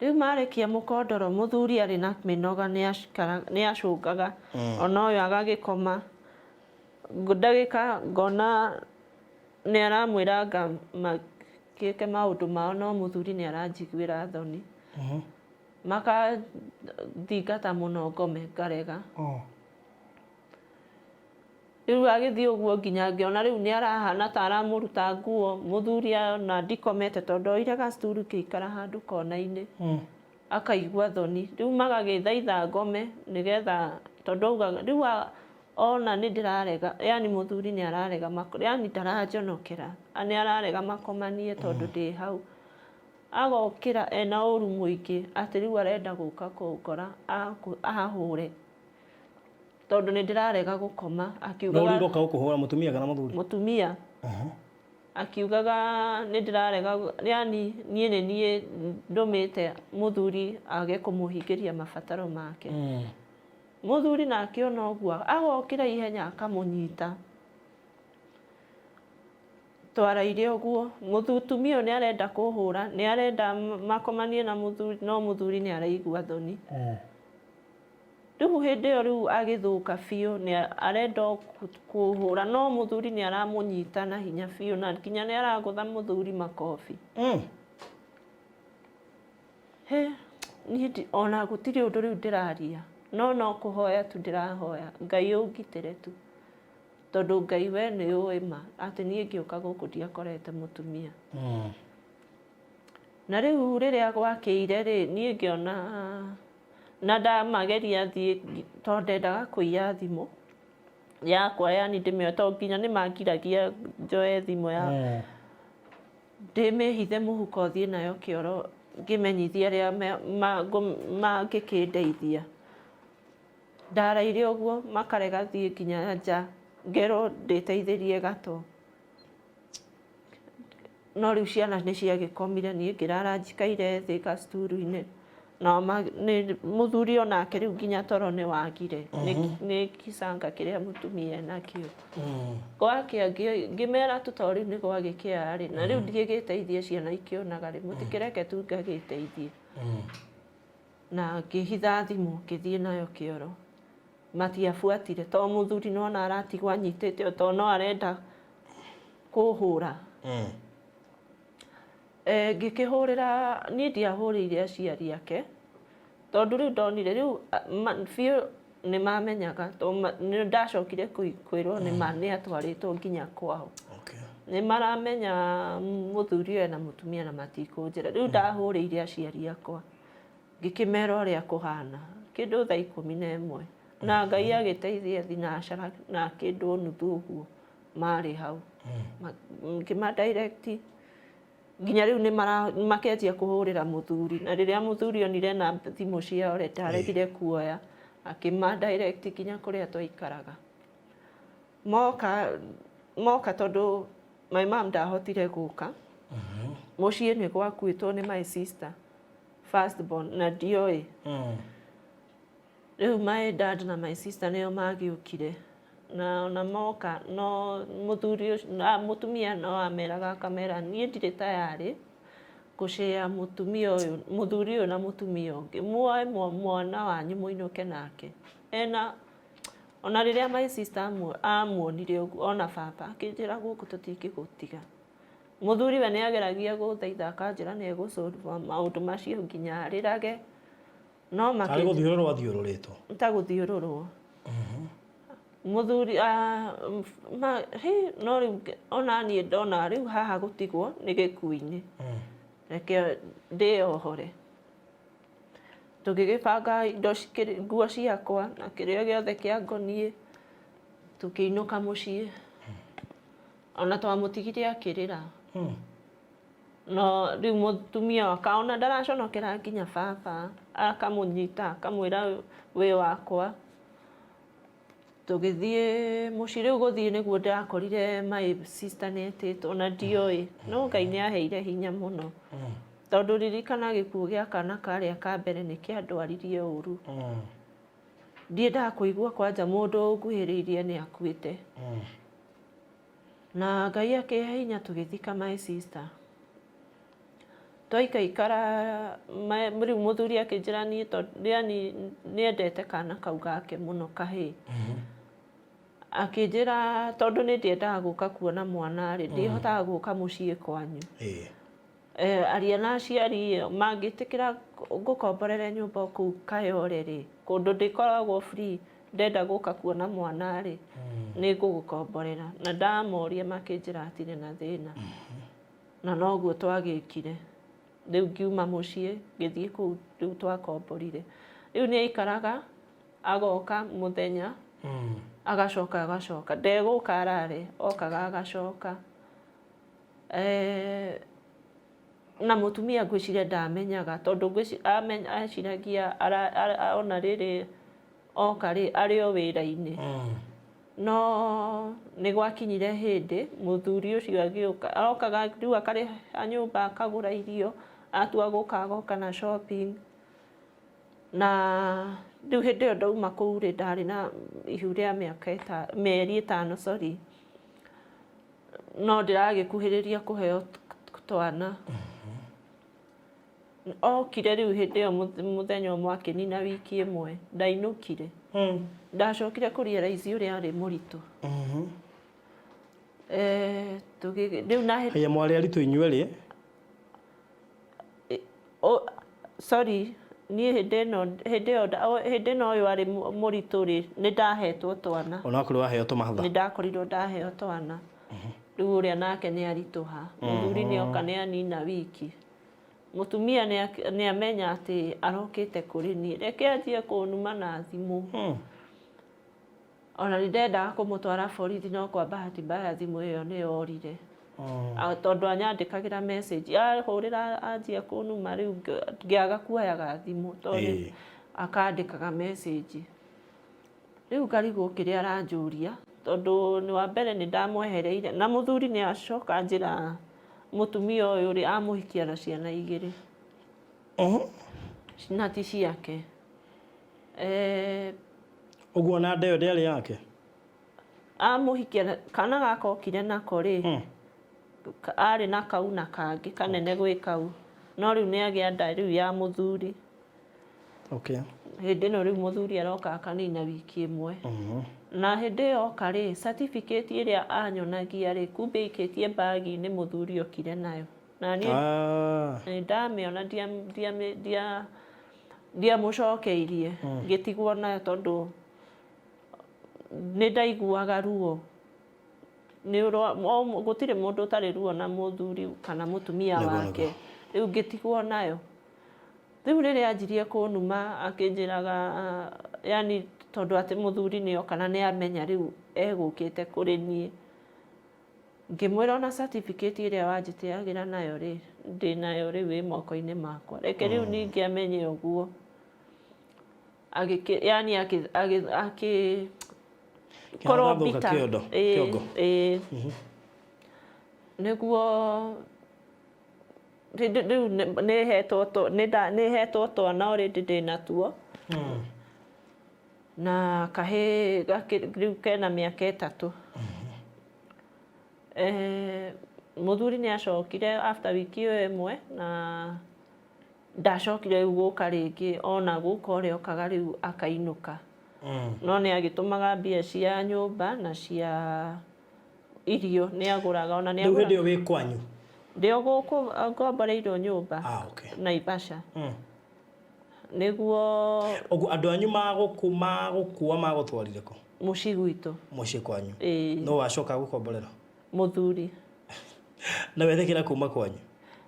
Rĩu marekia mũkondoro, mũthuri arĩ na mĩnoga, nĩ acũngaga, ona ũyũ agagĩkoma. Ndagĩka ngona nĩ aramwĩra anga makĩke maũndũ mao, no mũthuri nĩ aranjiguĩra thoni. Makathingata mũno ngome ngarega. Rĩu agĩthiĩ ũguo nginya ngĩona rĩu nĩ arahana ta aramũruta nguo, mũthuri ona ndikomete tondũ oire gacturu ngĩikara handũ kona-inĩ. Akaigua thoni. Rĩu magagĩthaitha ngome nĩgetha tondũ augaga rĩu ona nĩ ndĩrarega, yani mũthuri nĩ ararega, yani ndaranjonokera, nĩ ararega makomanie tondũ ndĩ hau. Agokĩra ena ũru mũingĩ atĩ rĩu arenda gũka kũngora ahũre. Tondũ nĩ ndĩrarega gũkoma, akiugaga No ũroka gũkũhũra mũtumia kana mũthuri? Mũtumia. Akiugaga nĩ ndĩrarega, yani niĩ nĩ niĩ ndũmĩte mũthuri age kũmũhingĩria mabataro make. Mũthuri nake ona ũguo agokĩra ihenya akamũnyita. Twaraire ũguo, mũtumia ũyũ nĩ arenda kũhũra, nĩ arenda makomanie na mũthuri, no mũthuri nĩ araigua thoni. Rĩu hĩndĩ ĩyo rĩu agĩthũka biũ, nĩ arenda o kũhũra, no mũthuri nĩ aramũnyita na hinya biũ, na nginya nĩ aragũtha mũthuri makobi. He, niĩ ona gũtirĩ ũndũ rĩu ndĩraria, no no kũhoya tu ndĩrahoya, Ngai ũngitĩre tu. Tondũ Ngai we nĩ ũĩ ma, atĩ niĩ ngĩũka gũkũ ndiakorete mũtumia. Na rĩu rĩrĩa gwakĩire rĩ, niĩ ngĩona na ndamageria thiĩ tondũ ndendaga kũiya thimũ yakwa, yani ndĩmĩoe, tondũ nginya nĩ mangiragia njoe thimũ ya ndĩmĩhithe mũhuko thiĩ nayo kĩoro ngĩmenyithie arĩa mangĩkĩndeithia. Ndaraire ũguo makarega thiĩ nginya nja ngerwo ndĩteithĩrie gato. No rĩu ciana nĩ ciagĩkomire niĩ ngĩrara njikaire thĩ gacukuru-inĩ. Nao mũthuri onake rĩu nginya toro nĩ wagire nĩ kĩcanga kĩrĩa mũtumia enakĩo. Gwakĩa ngĩmera tu tondũ rĩu nĩ gwagĩkĩa rĩ, na rĩu ndingĩgĩteithia ciana ikĩonaga rĩ, mũtikĩreke tu ngagĩteithie. Na ngĩhitha thimũ ngĩthiĩ nayo kĩoro. Matiabuatire tondũ mũthuri nĩwona aratigwo anyitĩte ũũ tondũ no arenda kũhũra. Ngĩkĩhũrĩra, niĩ ndiahũrĩire aciari ake tondũ rĩu ndonire rĩu biũ nĩ mamenyaga tondũ nĩ ndacokire kwĩrwo nĩ atwarĩtwo nginya kwao. Nĩ maramenya mũthuri ũyũ ena mũtumia na matikũnjĩra. Rĩu ndahũrĩire aciari akwa ngĩkĩmera ũrĩa kũhana kĩndũ thaa 11, na Ngai agĩteithia thinacara na kĩndũ nuthu ũguo marĩ hau. Ngĩma direct nginya rĩu nĩ makenjia kũhũrĩra mũthuri, na rĩrĩa mũthuri onire na thimũ ciao rĩ, ndaregire kuoya, akĩma direct nginya kũrĩa twaikaraga. Moka moka tondũ my mom ndahotire gũka mũciĩ, nĩ gwakuĩtwo nĩ my sister first born na ndioĩ. Rĩu my dad na my sister nĩo magĩũkire, na ona moka no mũthuri ũcio, mũtumia no ameraga akamera niĩ ndirĩ tayarĩ gũcĩa mũtumia ũyũ, mũthuri ũyũ na mũtumia ũngĩ, muoe mwana wanyu mũinũke nake ena. Ona rĩrĩa my sister amuonire ũguo, ona baba akĩnjĩra gũkũ tũtingĩgũtiga. Mũthuri we nĩ ageragia gũthaitha, akanjĩra nĩ egũsolve maũndũ macio nginya arĩrage, no Tarĩ gũthiũrũrwo athiũrũrĩtwo. Ta gũthiũrũrwo mũthuri he, no rĩu ona niĩ ndona rĩu haha gũtigwo nĩ gĩkuũ-inĩ, reke ndĩyohore. Tũgĩgĩbanga indo nguo ciakwa na kĩrĩa gĩothe kĩangoniĩ, tũkĩinũka mũciĩ. Ona twamũtigire akĩrĩra. No rĩu mũtumia akaona ndaraconokera nginya baba akamũnyita akamwĩra wĩ wakwa. Tũgĩthiĩ mũciĩ, rĩu gũthiĩ nĩguo ndakorire my sister nĩ etĩtwo na ndioĩ, no Ngai nĩ aheire hinya mũno tondũ ririkana gĩkuũ gĩa kana karĩa ka mbere nĩ kĩandwaririe ũru. Ndiendaga kũigua kwanja mũndũ ũnguhĩrĩirie nĩ akuĩte. Na Ngai akĩhe hinya tũgĩthika my sister. Twaikaikara rĩu mũthuri akĩnjĩra niĩ tondũ yani nĩendete kana kau gake mũno kahĩĩ. Akĩnjĩra tondũ nĩ ndiendaga gũka kuona mwana rĩ, ndihotaga gũka mũciĩ kwanyu. Aria na aciari mangĩtĩkĩra ngũkomborere nyũmba o kũu Kayole rĩ, kũndũ ndĩkoragwo free, ndenda gũka kuona mwana rĩ, nĩ ngũgũkomborera. Na ndamoria makĩnjĩra hatirĩ na thĩna. Na noguo twagĩkire. Rĩu ngiuma mũciĩ ngĩthiĩ kũu rĩu twakomborire. Rĩu nĩ aikaraga agoka mũthenya, agacoka agacoka, ndegũka arare, okaga agacoka. Na mũtumia ngwĩciria ndamenyaga tondũ eciragia ona rĩrĩ oka rĩ, arĩ o wĩra-inĩ. No nĩ gwakinyire hĩndĩ mũthuri ũcio agĩũka, arokaga rĩu akarĩha nyũmba, akagũra irio, atua gũka agoka na shopping. Na rĩu hĩndĩ ĩyo ndauma kũu rĩ, ndarĩ na ihu rĩa mĩaka mĩeri 5, sorry. No ndĩragĩkuhĩrĩria kũheo twana. Okire rĩu hĩndĩ ĩyo mũthenya ũmwe akĩnina wiki ĩmwe, ndainũkire. Ndacokire kũ realize ũrĩa arĩ mũritũ. Rĩu na Haya, mwarĩ aritũ inyuerĩ? Sorry, niĩ hĩndĩ ĩno, hĩndĩ ĩyo, hĩndĩ ĩno ũyũ arĩ mũritũ rĩ, nĩ ndahetwo twana. Onakorwo waheo tũmahatha? Nĩ ndakorirwo ndaheo twana. Rĩu ũrĩa nake nĩ aritũha. Mũthuri nĩ oka nĩ anina wiki. Mũtumia nĩ amenya atĩ arokĩte kũrĩ niĩ. Reke anjie kũnuma na thimũ. Ona nĩ ndendaga kũmũtwara borithi, no kwa bahati mbaya thimũ ĩyo nĩ yorire. Tondũ anyandĩkagĩra message, ahũrĩra anjia kũnuma, rĩu ngĩaga kuoyaga thimũ tondũ akandĩkaga message. Rĩu ngarigwo kĩrĩa aranjũria, tondũ nĩ wa mbere nĩ ndamwehereire na mũthuri nĩ acoka anjĩra mũtumia ũyũ rĩ, amũhikia na ciana 2 na ti ciake. Ũguo na nda ĩyo ndĩarĩ yake? Amũhikia kana gaka okire nako rĩ, arĩ na kau na kangĩ kanene gwĩ kau, no rĩu nĩ agĩa nda rĩu ya mũthuri. Hĩndĩ ĩno rĩu mũthuri aroka akanina wiki ĩmwe. Na hĩndĩ ĩyo oka rĩ, certificate ĩrĩa anyonagia rĩ, kumbe aikĩtie bagi-inĩ mũthuri okire nayo. Na niĩ nĩ ndamĩona, ndiamũcokeirie, ngĩtigwo nayo tondũ nĩ ndaiguaga ruo. Gũtirĩ mũndũ ũtarĩ ruo na mũthuri kana mũtumia wake. Rĩu ngĩtigwo nayo. Rĩu rĩrĩa anjirie kũnuma akĩnjĩraga, yani tondũ atĩ mũthuri nĩ oka na nĩ amenya rĩu egũkĩte kũrĩ niĩ. Ngĩmwĩra ona certificate ĩrĩa wanjĩtĩagĩra nayo rĩ, ndĩnayo rĩu ĩ moko-inĩ makwa. Reke rĩu ningĩ amenye ũguo. Yani akĩ korwo bitter. Kĩongo. Nĩguo rĩu nĩ hetwo twana already ndĩna tuo. Na kahĩĩ rĩu kena mĩaka 3. Mũthuri nĩ acokire after wiki ĩyo ĩmwe, na ndacokire rĩu gũka rĩngĩ, ona gũka ũrĩa okaga rĩu akainũka. No nĩ agĩtũmaga mbia cia nyũmba na cia irio nĩ agũraga, ona nĩ Rĩu hĩndĩ ĩyo wĩ kwanyu? Ndĩ o gũkũ ngomboreirwo nyũmba. Naivasha. Nĩguo Ũguo andũ anyu magũkua magũtwarire kũ? Mũciĩ gwitũ. Mũciĩ kwanyu. No wacoka gũkomborera? Mũthuri. Na wetĩkĩra kuma kwanyu?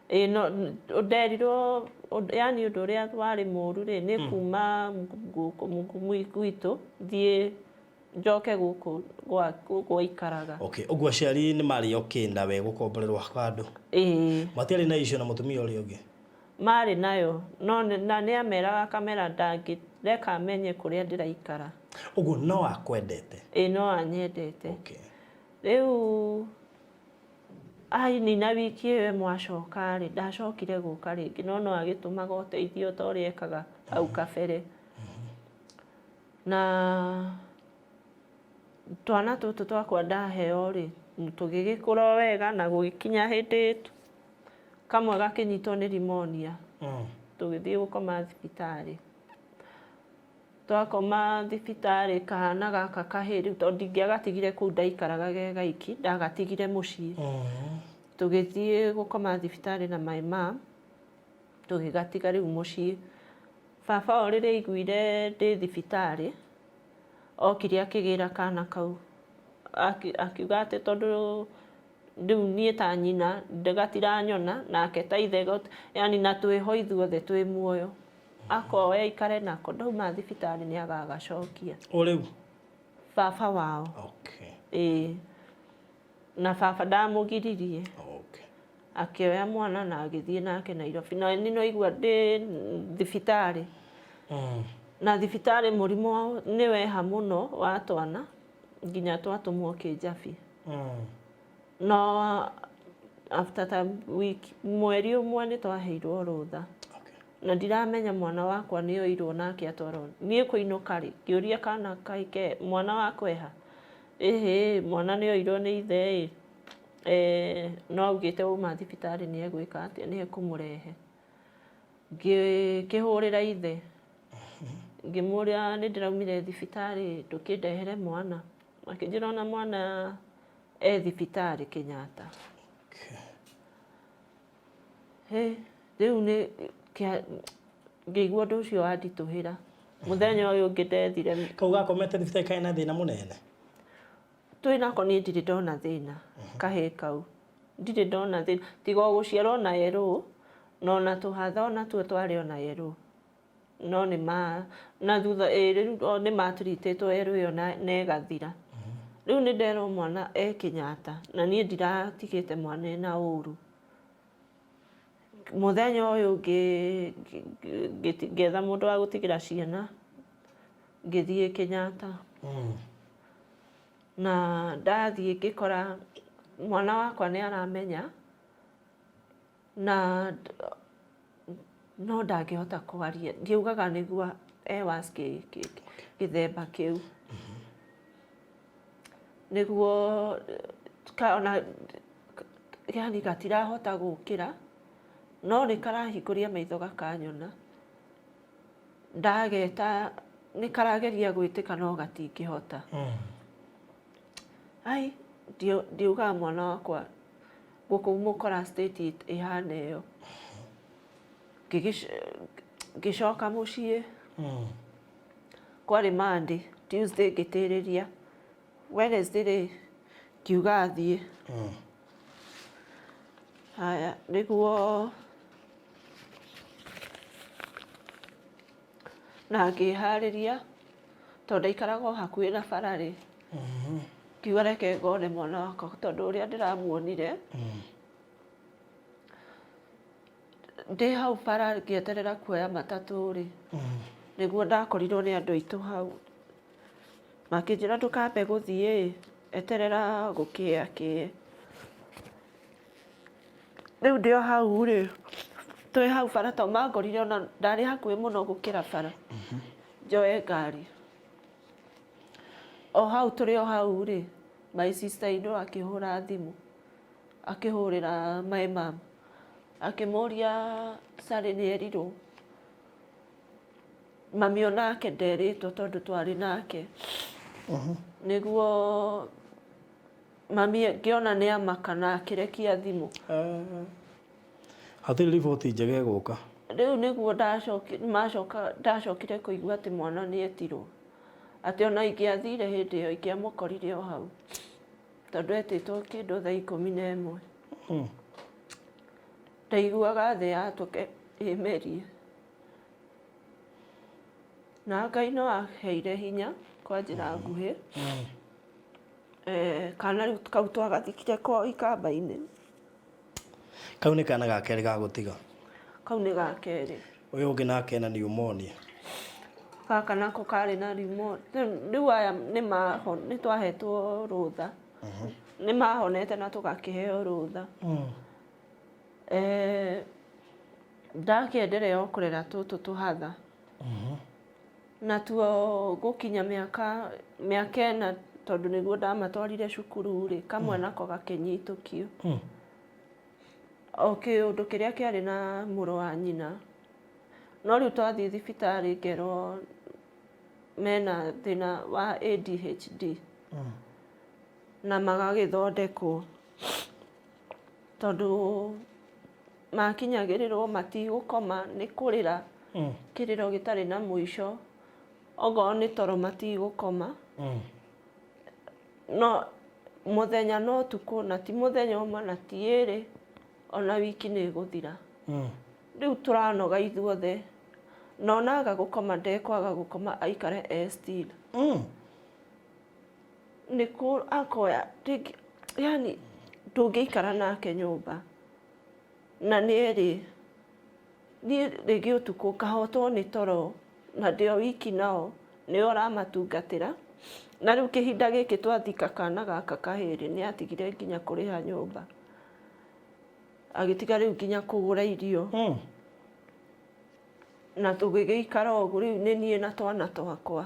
Ĩĩ, no nderirwo, yani ũndũ ũrĩa warĩ mũru rĩ, nĩ kuma gũkũ gwitũ thiĩ njoke gũkũ gwaikaraga. Okay, ũguo aciari nĩ marĩ okay na we gũkomborerwo handũ? Ĩĩ. Matiarĩ na issue na mũtumia ũrĩa ũngĩ? Marĩ nayo, no na nĩ ameraga akamera ndangĩreka amenye kũrĩa ndĩraikara. Ũguo no akwendete? Ĩĩ, no anyendete. Rĩu ainina wiki ĩyo ĩmwe acoka rĩ, ndacokire gũka rĩngĩ, no no agĩtũmaga ũteithio ta ũrĩa ekaga hau kabere. Na twana tũtũ twakwa ndaheo rĩ, tũgĩgĩkũra wega na gũgĩkinya hĩndĩ kamwe gakĩnyitwo nĩ pneumonia. Tũgĩthiĩ gũkoma thibitarĩ. Twakoma thibitarĩ kahana gaka kahĩĩ rĩu tondũ ndingĩagatigire kũu ndaikaraga ge gaiki, ndagatigire mũciĩ. Tũgĩthiĩ gũkoma thibitarĩ na my mom, tũgĩgatiga rĩu mũciĩ. Baba o rĩrĩa aiguire ndĩ thibitarĩ, okire akĩgĩra kana kau. Akiuga atĩ tondũ rĩu niĩ ta nyina gatiranyona, nake ta ithe, yani na twĩho ithuothe twĩ muoyo. Akoya aikare nako, ndauma thibitarĩ nĩ agagacokia. O rĩu? Baba wao. Ĩĩ. Na baba ndamũgiririe. Akĩoya mwana na agĩthiĩ nake Nairobi. Na niĩ no igua ndĩ thibitarĩ. Na thibitarĩ mũrimũ nĩ weha mũno wa twana. Nginya twatũmwo Kĩnjabi. No after ta week, mweri ũmwe nĩ twaheirwo rũtha. Na ndiramenya mwana wakwa nĩ oirwo nake atwarwo. Niĩ kũinũka rĩ, ngĩũria kana kaĩ ke mwana wakwa eha? Ĩhĩ, mwana nĩ oirwo nĩ ithe ĩ, eh, no augĩte wauma thibitarĩ nĩ egwĩka atĩa, nĩ ekũmũrehe. Ngĩkĩhũrĩra ithe, ngĩmũria nĩ ndĩraumire thibitarĩ ndũkĩndehere mwana. Akĩnjĩra ona mwana e thibitarĩ Kenyatta. Hĩ, rĩu nĩ ngĩigua ũndũ ũcio wanditũhĩra. Mũthenya ũyũ ũngĩ ndethire. Kau gakomete thibitarĩ karĩ na thĩna mũnene? Twĩ nako niĩ ndirĩ ndona thĩna, kahĩĩ kau. Ndirĩ ndona thĩna, tiga o gũciarwo na yerũ, na ona tũhatha onatuo twarĩ o na yerũ. No nĩ ma, na thutha ĩĩ rĩu o nĩ matreatĩtwo yerũ ĩyo na ĩgathira. Rĩu nĩ nderwo mwana e Kenyatta, na niĩ ndiratigĩte mwana ena ũru. Mũthenya ũyũ ũngĩ ngĩetha mũndũ wa gũtigĩra ciana, ngĩthiĩ Kenyatta. Na ndathiĩ ngĩkora mwana wakwa nĩ aramenya na no ndangĩhota kwaria. Ndiaugaga nĩguo e worse gĩthemba kĩu. Nĩguo ona yani gatirahota gũkĩra, no nĩ karahingũria maitho gakanyona. Ndageta nĩ karageria gwĩtĩka no gatingĩhota. Ai, ndiugaga mwana wakwa gũkũmũkora state ĩhana ĩyo. Ngĩcoka mũciĩ, kwarĩ Monday, Tuesday ngĩtĩrĩria, Wednesday rĩ, ngiuga thiĩ. Haya, nĩguo na ngĩharĩria tondũ ndaikaraga o hakuhĩ na bara rĩ, ngiuga reke ngone mwana wakwa tondũ ũrĩa ndĩramuonire, ndĩ hau bara ngĩeterera kuoya matatũ rĩ, nĩguo ndakorirwo nĩ andũ aitũ hau. Makĩnjĩra ndũkambe gũthiĩ ĩ, eterera gũkĩe kĩe. Rĩu ndĩ o hau rĩ, twĩ hau bara tondũ mangorire ona ndarĩ hakuhĩ mũno gũkĩra bara, njoe ngari. O hau tũrĩ o hau rĩ, my sister in law akĩhũra thimũ, akĩhũrĩra my mum, akĩmũria Sally nĩ erirwo. Mami onake nderĩtwo tondũ twarĩ nake. Nĩguo mami ngĩona nĩ amaka na akĩrekia thimũ. Hatirĩ riboti njega ĩgũka. Rĩu nĩguo macoka ndacokire kũigua atĩ mwana nĩ etirwo. Atĩ ona ingĩathire hĩndĩ ĩyo ingĩamũkorire o hau. Tondũ etĩtwo kĩndũ thaa 11. Ndaiguaga thĩ yatũke ĩmerie. Na Ngai no aheire hinya kwa njĩra nguhĩ. Eh, kana rĩu kau twagathikire kwao ikamba-inĩ. Kau nĩ kana ga kerĩ ga gũtiga. Kau nĩ ga kerĩ. Ũyũ ũngĩ nake ena pneumonia. Gaka nako karĩ na pneumonia. Rĩu aya nĩ maho nĩ twahetwo rũtha. Nĩ mahonete na tũgakĩheo rũtha. Eh, ndakĩenderea o kũrera tũtũ tũhatha. Natuo gũkinya mĩaka mĩaka ĩna tondũ nĩguo ndamatwarire cukuru rĩ, kamwe nako gakĩnyitũkio. O kĩũndũ kĩrĩa kĩarĩ na mũrũ wa nyina. No rĩu twathiĩ thibitarĩ ngerwo mena thĩna wa ADHD na magagĩthondekwo tondũ makinyagĩrĩrwo matigũkoma nĩ kũrĩra kĩrĩro gĩtarĩ na mũico, okorwo nĩ toro matigũkoma, no mũthenya na ũtukũ na ti mũthenya ũmwe na ti ĩrĩ, ona wiki nĩ ĩgũthira. Rĩu tũranoga ithuothe, na ona aga gũkoma ndekwaga gũkoma aikare e still. Nĩ kũ akoya rĩngĩ yani ndũngĩikara nake nyũmba. Na nĩ erĩ, niĩ rĩngĩ ũtukũ ngahotwo nĩ toro na ndĩ o wiki nao, nĩwe ũramatungatĩra, Na rĩu kĩhinda gĩkĩ twathika kana gaka kahĩrĩ nĩ atigire nginya kũrĩha nyũmba, agĩtiga rĩu nginya kũgũra irio. Na tũgĩgĩikara ũguo rĩu nĩ niĩ na twana twakwa.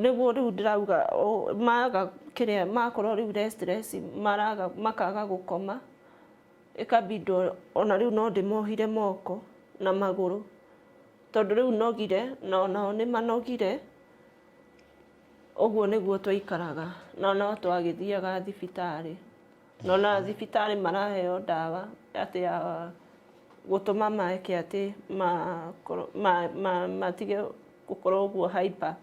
Nĩguo rĩu ndĩrauga maga kĩrĩa makorwo rĩu restless, maraga makaga gũkoma, ĩkabindwo ona rĩu no ndĩmohire moko na magũrũ, tondũ rĩu nogire na onao nĩ manogire. Ũguo nĩguo twaikaraga, na no twagĩthiaga thibitarĩ, na ona thibitarĩ maraheo ndawa atĩ ya gũtũma meke atĩ matige gũkorwo ũguo hyper.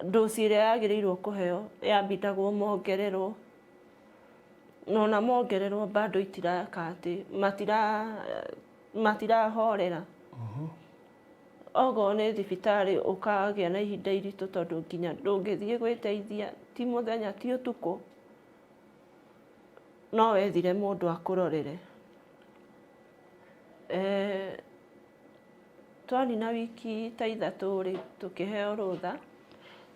Ndoci ĩrĩa yagĩrĩirwo kũheo yambindagwo mongererwo, na ona mongererwo bado itireka atĩ matirahorera. Okorwo nĩ thibitarĩ ũkagĩa na ihinda iritũ, tondũ nginya ndũngĩthiĩ gwĩteithia, ti mũthenya ti ũtukũ, no wethire mũndũ akũrorere. Twanina wiki ta 3 rĩ, tũkĩheo rũtha,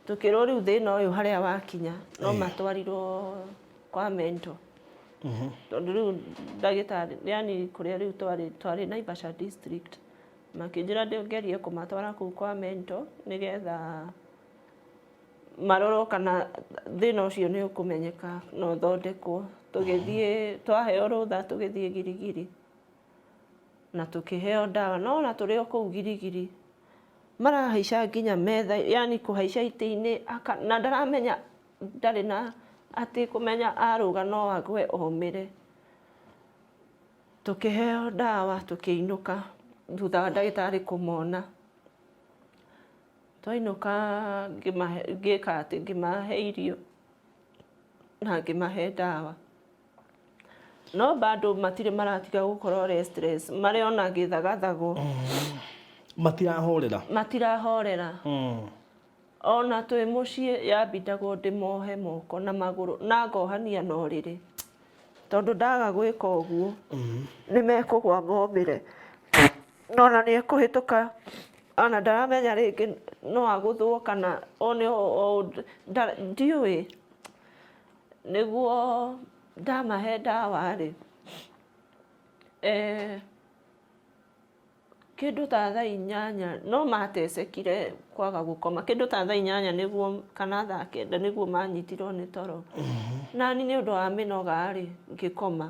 tũkĩrwo rĩu thĩna ũyũ harĩa wakinya no matwarirwo kwa mental, tondũ rĩu ndagĩtarĩ, yani kũrĩa rĩu twarĩ Naivasha district, makĩnjĩra ngerie kũmatwara kũu kwa mental nĩgetha marorwo kana thĩna ũcio nĩ ũkũmenyeka na ũthondekwo. Tũgĩthiĩ, twaheo rũtha tũgĩthiĩ Girigiri na tũkĩheo ndawa, no ona tũrĩ o kũu Girigiri marahaica nginya metha, yani kũhaica itĩ-inĩ, na ndaramenya ndarĩ na atĩ kũmenya arũga no agwe omĩre. Tũkĩheo ndawa tũkĩinũka thutha wa ndagĩtarĩ kũmona. Twainũka ngĩka atĩ ngĩmahe irio na ngĩmahe ndawa, no bado matirĩ maratiga gũkorwo restless, marĩ ona gĩthagathago. Matirahorera. Matirahorera. Ona twĩ mũciĩ yambindagwo ndĩmohe moko na magũrũ na ngohania na ũrĩrĩ, tondũ ndaga gwĩka ũguo nĩ mekũgwa momĩre, no ona nĩ ekũhĩtũka, ona ndaramenya rĩngĩ no agũthwo kana ndiũĩ. Nĩguo ndamahe ndawa rĩ, kĩndũ ta thaa 8 no matecekire kwaga gũkoma, kĩndũ ta thaa 8 nĩguo kana thaa 9 nĩguo manyitirwo nĩ toro. Nani nĩ ũndũ wa mĩnoga rĩ, ngĩkoma.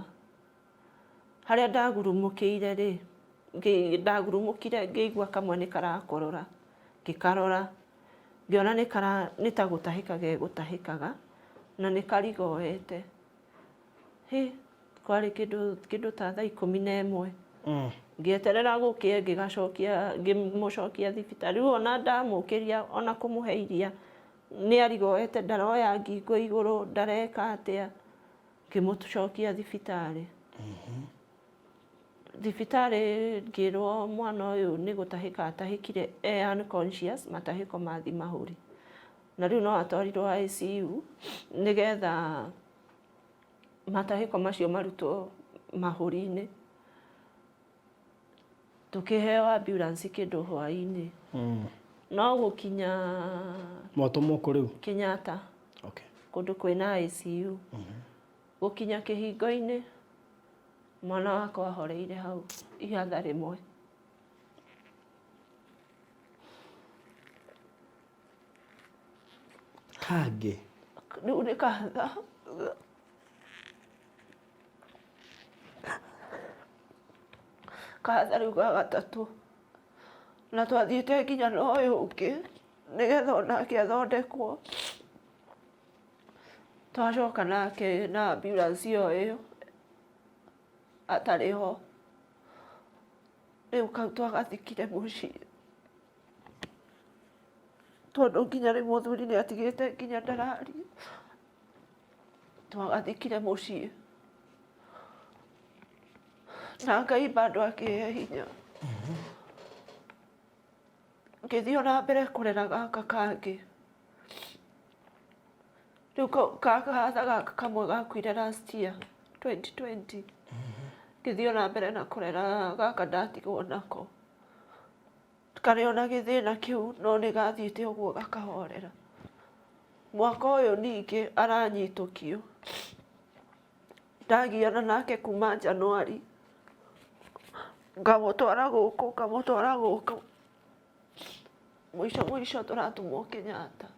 Harĩa ndagurumũkĩire rĩ, ndagurumũkire ngĩigua kamwe nĩ karakorora, ngĩkarora ngĩona nĩ ta gũtahĩka gegũtahĩkaga na nĩ karigoete. Hĩ, kwarĩ kĩndũ ta thaa 11. Ngĩeterera gũkĩe ngĩgacokia, ngĩmũcokia thibitarĩ. Rĩu ona ndamũkĩria ona kũmũhe iria nĩ arigoete, ndaroya ngingo igũrũ, ndareka atĩa. Ngĩmũcokia thibitarĩ. Thibitarĩ ngĩrwo mwana ũyũ nĩ gũtahĩka atahĩkire e unconscious, matahĩko mathi mahũri, na rĩu no atwarirwo ICU nĩgetha matahĩko macio marutwo mahũri-inĩ. Tũkĩheo ambulance kĩndũ hwaĩ-inĩ, no gũkinya Mwatũmwo kũ rĩu? Kenyatta. Kũndũ kwĩna ICU. Gũkinya kĩhingo-inĩ, mwana wakwa ahoreire hau ihatha rĩmwe. Kangĩ. Rĩu nĩ kahatha kahatha rĩu ga gatatũ, na twathiĩte nginya na ũyũ ũngĩ nĩgetha onake athondekwo. Twacoka nake na ambulance o ĩyo atarĩ ho. Rĩu kau twagathikire mũciĩ, tondũ nginya rĩu mũthuri nĩ atigĩte nginya ndararia. Twagathikire mũciĩ na Ngai bado akĩhe hinya, ngĩthiĩ ona mbere kũrera gaka kangĩ. Rĩu kahatha gaka kamwe gakuire last year 2020, ngĩthiĩ ona mbere na kũrera gaka ndatigwo nako. Karĩ ona gĩthĩna kĩu no nĩ gathiĩte ũguo gakahorera. Mwaka ũyũ ningĩ aranyitũkio. Ndagiana nake kuma January, ngamũtwara gũkũ, ngamũtwara gũkũ, mũico mũico tũratũmwo Kenyatta.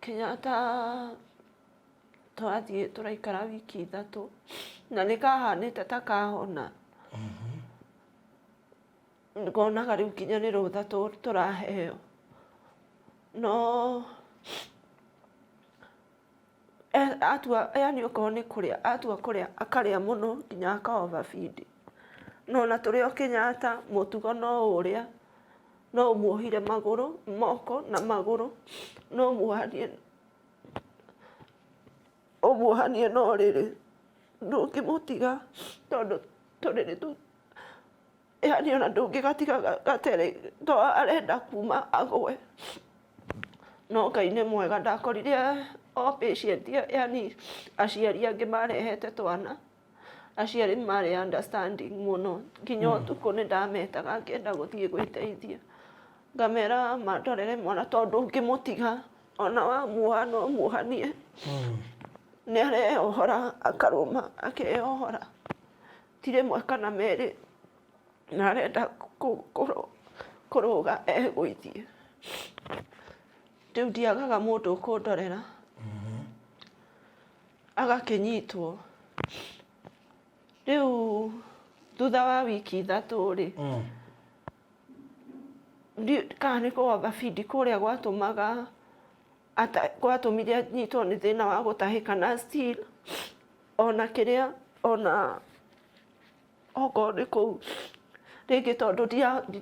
Kenyatta twathiĩ tũraikara wiki 3 na nĩ kahanĩte ta kahona. Ngonaga rĩu nginya nĩ rũtha tũraheo. No atua yani okorwo nĩ kũrĩa, atua kũrĩa akarĩa mũno nginya aka overfeed. No ona tũrĩ o Kenyatta mũtugo no ũrĩa, no ũmuohire magũrũ, moko na magũrũ, no ũmuohanie ũmuohanie na ũrĩrĩ, ndũngĩmũtiga tondũ tũrĩrĩ tũu yani ona ndũngĩgatiga gaterĩ to arenda kuma agwe. No Ngai nĩ mwega ndakorire o patient yani aciari angĩ marehete twana, aciari marĩ understanding mũno nginya ũtukũ nĩ ndametaga ngĩenda gũthiĩ gwĩteithia, ngamera mandorere mwana tondũ ũngĩmũtiga ona wamuoha no ũmuohanie nĩ areyohora akarũma akeyohora ti rĩmwe kana merĩ na arenda kũrũga egũithie. Rĩu ndiagaga mũndũ ũkũndorera agakĩnyitwo. Rĩu thutha wa wiki 3 rĩ, kana nĩ kũ overfeed kũrĩa gwatũmaga gwatũmire anyitwo nĩ thĩna wa gũtahĩka na still ona kĩrĩa ona okorwo nĩ kũu rĩngĩ tondũ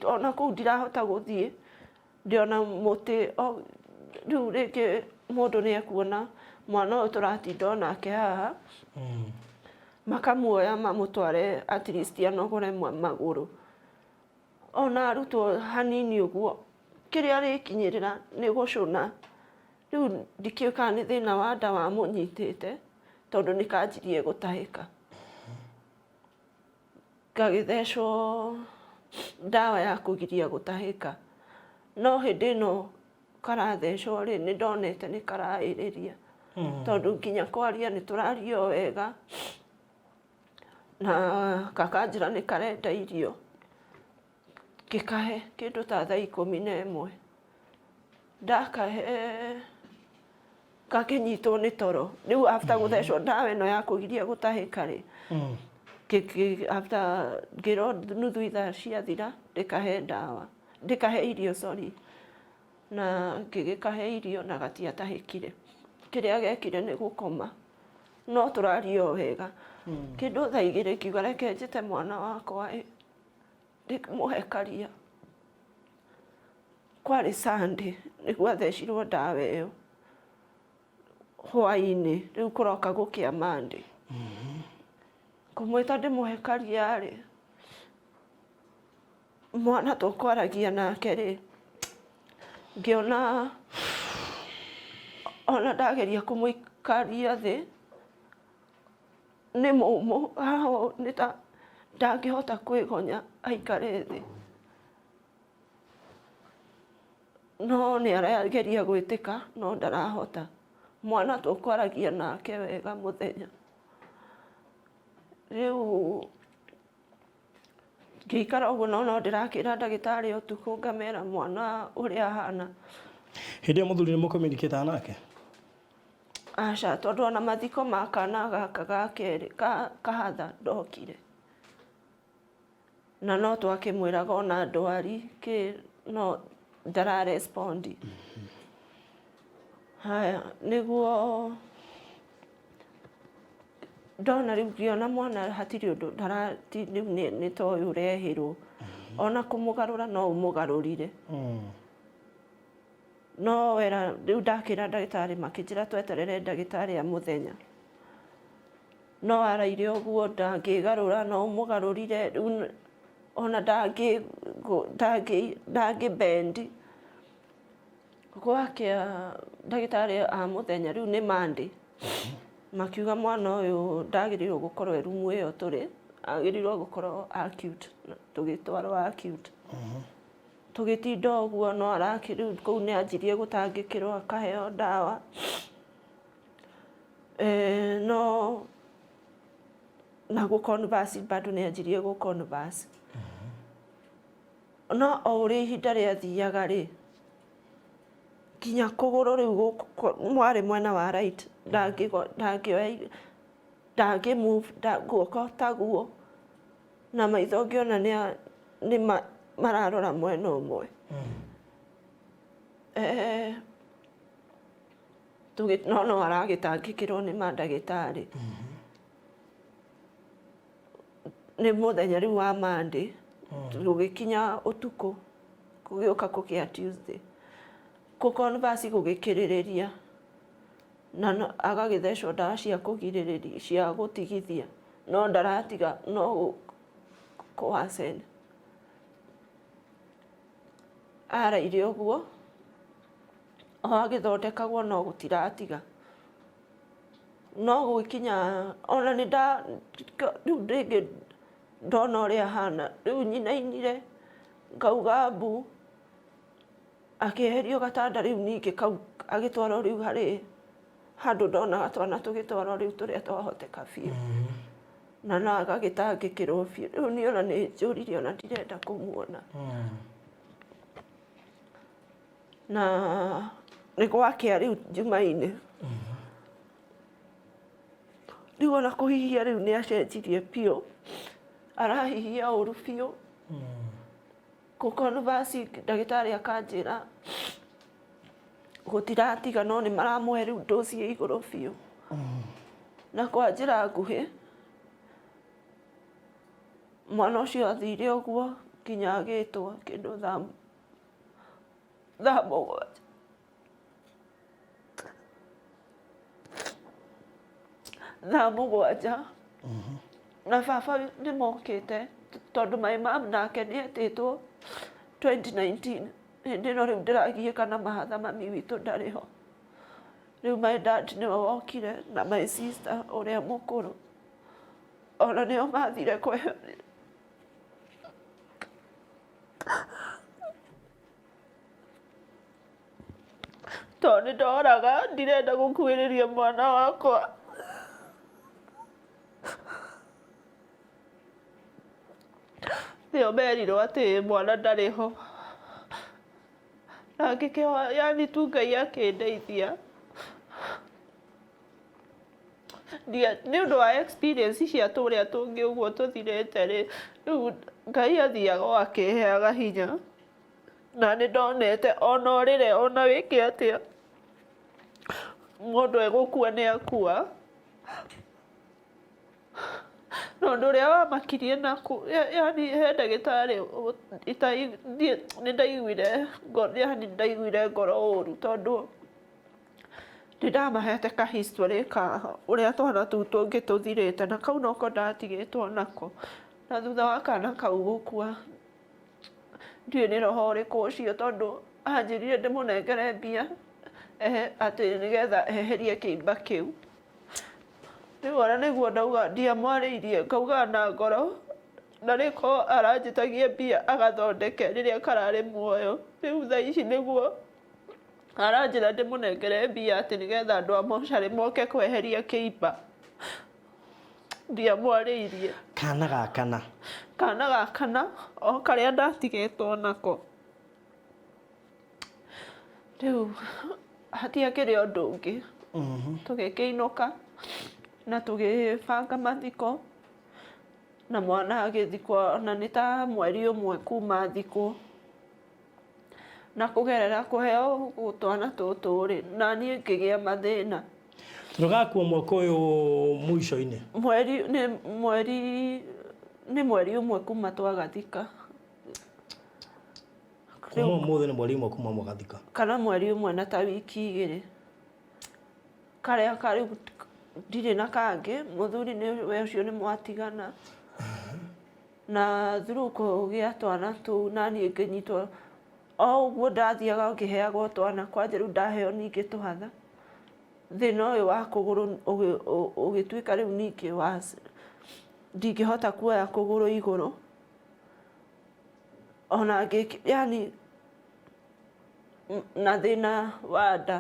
ona kũu ndirahota gũthiĩ ndĩona mũtĩ rĩu rĩngĩ mũndũ nĩ ekuona mwana ũyũ tũratinda onake haha makamuoya mamũtware at least anogore magũrũ. Ona arutwo hanini ũguo kĩrĩa arĩkinyĩrĩra nĩ gũcũna. Rĩu ndikĩũĩ kana nĩ thĩna wa nda wamũnyitĩte tondũ nĩ kanjirie gũtahĩka. Gagĩthecwo ndawa ya kũgiria gũtahĩka. No hĩndĩ ĩno karathecwo rĩ, nĩ ndonete nĩ karaĩrĩria tondũ nginya kwaria nĩ tũraria o wega na gakanjĩra nĩ karenda irio. Ngĩkahe kĩndũ ta thaa 11. Ndakahe gakĩnyitwo nĩ toro. Rĩu after gũthecwo ndawa ĩno ya kũgiria gũtahĩka rĩ, after ngĩrwo nuthu ithaa ciathira ndĩkahe ndawa, ndĩkahe irio sorry. Na ngĩgĩkahe irio na gatiatahĩkire. Kĩrĩa gekire nĩ gũkoma. No tũraria o wega. Kĩndũ thaa 2 ngiuga reke njĩte mwana wakwa ĩ, ndĩmũhe karia. Kwarĩ Sunday nĩguo athecirwo ndawa ĩyo hwaĩ-inĩ, rĩu kũroka gũkĩa Monday. Kũmwĩta ndĩmũhe karia rĩ, mwana tũkwaragia nake rĩ, ngĩona ona ndageria kũmũikaria thĩ, nĩ mũmũ haha ũũ nĩ ta ndangĩhota kwĩgonya aikare thĩ. No nĩ arageria gwĩtĩka no ndarahota. Mwana tũkwaragia nake wega mũthenya. Rĩu ngĩikara ũguo no no ndĩrakĩra ndagĩtarĩ ũtukũ ngamera mwana ũrĩa ahana. Hĩndĩ ĩyo mũthuri nĩ mũcommunicataga nake? Aca, tondũ ona mathiko ma kana gaka ga kerĩ kahatha ndokire. Na no twakĩmwĩraga ona ndwari kĩ no ndara respond. Haya nĩguo ndona rĩu ngĩona mwana hatirĩ ũndũ rĩu nĩ ta ũyũ ũrehĩrwo. Ona kũmũgarũra no ũmũgarũrire. No wera rĩu ndakĩra ndagĩtarĩ makĩnjĩra tweterere ndagĩtarĩ a mũthenya. No araire ũguo ndangĩgarũra no ũmũgarũrire rĩu ona ndangĩ bend. Gwakĩa ndagĩtarĩ a mũthenya rĩu nĩ Monday makiuga mwana ũyũ ndagĩrĩirwo gũkorwo e rumu ĩyo tũrĩ. Agĩrĩirwo gũkorwo acute, tũgĩtwarwo acute. Tũgĩtinda ũguo no arakĩ rĩu kũu nĩ anjirie gũtangĩkĩrwo akaheo ndawa. No na gũ converse bado nĩ anjirie gũ converse. No o ũrĩa ihinda rĩathiaga rĩ, nginya kũgũrũ rĩu gũkũ mwarĩ mwena wa right ndangĩoya ndangĩ move guoko taguo na maitho ngĩona nĩ mararora mwena ũmwe. No no aragĩtangĩkĩrwo nĩ mandagĩtarĩ. Nĩ mũthenya rĩu wa Monday, gũgĩkinya ũtukũ, gũgĩũka kũgĩa Tuesday. Kũ converse gũgĩkĩrĩrĩria na agagĩthecwo ndawa cia kũgirĩrĩria cia gũtigithia no ndaratiga no kũ worsen. Araire ũguo o agĩthondekagwo no gũtiratiga. No gũgĩkinya ona nĩ nda rĩu rĩngĩ ndona ũrĩa ahana rĩu nyinainire ngauga mbu. Akĩeherio gatanda rĩu ningĩ kau agĩtwarwo rĩu harĩ handũ ndonaga twana tũgĩtwarwo rĩu tũrĩa twahoteka biũ. Na no agagĩtangĩkĩrwo biũ. Rĩu niĩ ona nĩ njũrire ona ndirenda kũmuona. Na nĩ gwakĩa rĩu Jumaine. Rĩu ona kũhihia rĩu nĩ acenjirie biũ. Arahihia ũru biũ. Kũ converse ndagĩtarĩ akanjĩra gũtiratiga no nĩ maramũhe rĩu dose ĩ igũrũ biũ. Na kwa njĩra nguhĩ, mwana ũcio athire ũguo nginya agĩtwo kĩndũ thaa mũgwanja. Thaa mũgwanja na baba nĩ mokĩte tondũ my mum nake nĩ etĩtwo 2019 hĩndĩ ĩno rĩu ndĩragiĩka na mahatha mami witũ ndarĩ ho. Rĩu my dad nĩwe wokire na my sister ũrĩa mũkũrũ ona nĩo mathire kwe. Tondũ nĩ ndoraga ndirenda gũkuhĩrĩria mwana wakwa. Nĩo merirwo atĩ mwana ndarĩ ho. Na ngĩkĩhoya yani tu Ngai akĩndeithia. Nĩ ũndũ wa experience cia tũrĩa tũngĩ ũguo tũthirĩte rĩ, rĩu Ngai athiaga o akĩheaga hinya. Na nĩ ndonete ona ũrĩre ona wĩke atĩa, mũndũ egũkua nĩ akua. Na ũndũ ũrĩa wamakirie na yani he ndagĩtarĩ nĩ ndaiguire yani nĩ ndaiguire ngoro ũru tondũ nĩ ndamahete ka history ka ũrĩa twana tũu tũngĩ tũthirĩte na kau noko ndatigĩtwo nako. Na thutha wa kana kau gũkua Ndiũĩ nĩ roho ũrĩkũ ũcio tondũ anjĩrire ndĩmũnengere mbia atĩ nĩgetha eherie kĩimba kĩu. Rĩu ona nĩguo ndauga ndiamwarĩirie ngauga na ngoro narĩ korwo aranjĩtagia mbia agathondeke rĩrĩa kararĩ muoyo. Rĩu thaa ici nĩguo aranjĩra ndĩmũnengere mbia atĩ nĩgetha andũ a mocarĩ moke kweheria kĩimba. Ndiamwarĩirie. Kana ga kana. Kana ga kana o karĩa ndatigĩtwo nako. Rĩu hatiakĩrĩ ũndũ ũngĩ. Tũgĩkĩinũka na tũgĩbanga mathiko na mwana agĩthikwo na nĩ ta mweri ũmwe kuma athikwo. Na kũgerera kũheo twana tũtũ rĩ, na niĩ ngĩgĩa mathĩna. Tondũ gakua mwaka ũyũ mũico-inĩ. Mweri nĩ mweri nĩ mweri ũmwe kuma twagathika. Kuma ũmũthĩ nĩ mweri ũmwe kuma mwagathika. Kana mweri ũmwe na ta wiki igĩrĩ. Karĩa karĩ ndirĩ na kangĩ, mũthuri nĩwe ũcio nĩ mwatigana. Na through kũgĩa twana tũu naniĩ ngĩnyitwo, o ũguo ndathiaga ngĩheagwo twana kwanja rĩu ndaheo ningĩ tũhatha, thĩna ũyũ wa kũgũrũ ũgĩtuĩka rĩu ningĩ wa, Ndingĩhota kuoya kũgũrũ igũrũ ona ngĩki yani na thĩna wa nda.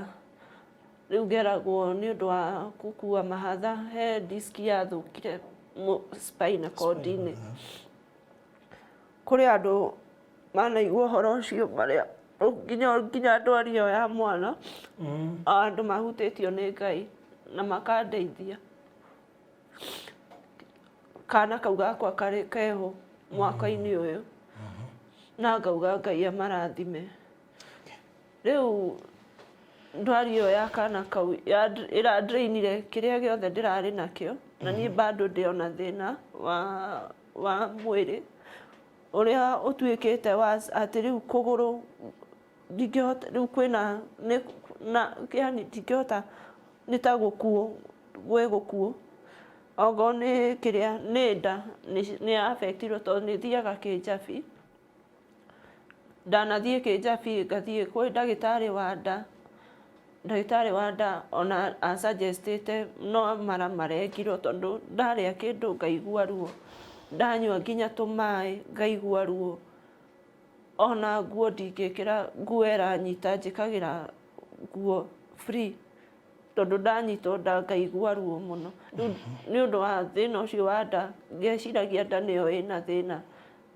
Rĩu ngeragwo nĩ ũndũ wa gũkua mahatha, he disk yathũkire spinal cord-inĩ. Kũrĩ andũ manaigua ũhoro ũcio marĩa nginya ndwari ĩyo ya mwana, andũ mahutĩtio nĩ Ngai na makandeithia. Kana kau gakwa karĩ keho mwaka-inĩ ũyũ, na ngauga Ngai amarathime. Rĩu ndwari ĩyo ya kana kau ĩrandrainire kĩrĩa gĩothe ndĩrarĩ nakĩo, na niĩ bado ndĩ ona thĩna wa mwĩrĩ ũrĩa ũtuĩkĩte wa atĩ rĩu kũgũrũ ndingĩhota, rĩu kwĩna nĩ na yani ndingĩhota, nĩ ta gũkuo gwĩ gũkuo. Okorwo nĩ kĩrĩa nĩ nda nĩ affectirwo tondũ nĩ thiaga kĩnjabi. Ndanathiĩ kĩnjabi ngathiĩ kwĩ ndagĩtarĩ wa nda. Ndagĩtarĩ wa nda ona asuggestĩte no mara marengirwo tondũ ndarĩa kĩndũ ngaigua ruo, ndanyua nginya tũmaĩ ngaigua ruo. Ona nguo ndingĩkĩra, nguo ĩranyita njĩkagĩra nguo free tondũ ndanyitwo nda ngaigua ruo mũno. Rĩu nĩ ũndũ wa thĩna ũcio wa nda, ngeciragia nda nĩyo ĩna thĩna.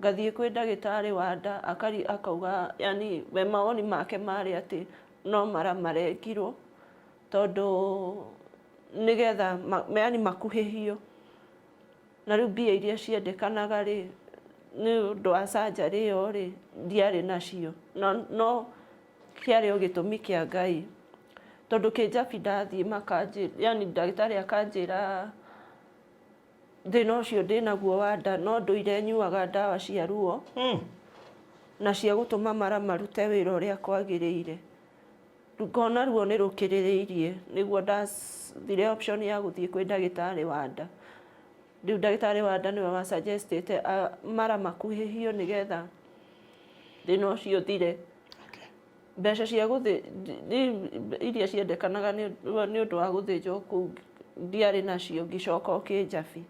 Ngathiĩ kwĩ ndagĩtarĩ wa nda akauga yani we mawoni make marĩ atĩ no mara marengirwo tondũ nĩgetha yani makuhĩhio. Na rĩu mbia iria ciendekanaga rĩ, nĩ ũndũ wa surgery ĩyo rĩ, ndiarĩ nacio. No kĩarĩ o gĩtũmi kĩa Ngai. Tondũ kĩnjabi ndathiĩ makanjĩra, yani ndagĩtarĩ akanjĩra thĩna ũcio ndĩnaguo wa nda no ndũire nyuaga ndawa cia ruo na cia gũtũma mara marute wĩra ũrĩa kwagĩrĩire. Ngona ruo nĩ rũkĩrĩrĩirie nĩguo ndathire option ya gũthiĩ kwĩ ndagĩtarĩ wa nda. Rĩu ndagĩtarĩ wa nda nĩwe wa suggestĩte mara makuhĩhio nĩgetha thĩna ũcio ũthire. Mbeca cia gũthĩ iria ciendekanaga nĩ ũndũ wa gũthĩnjwo kũu ndiarĩ nacio, ngĩcoka o kĩnjabi.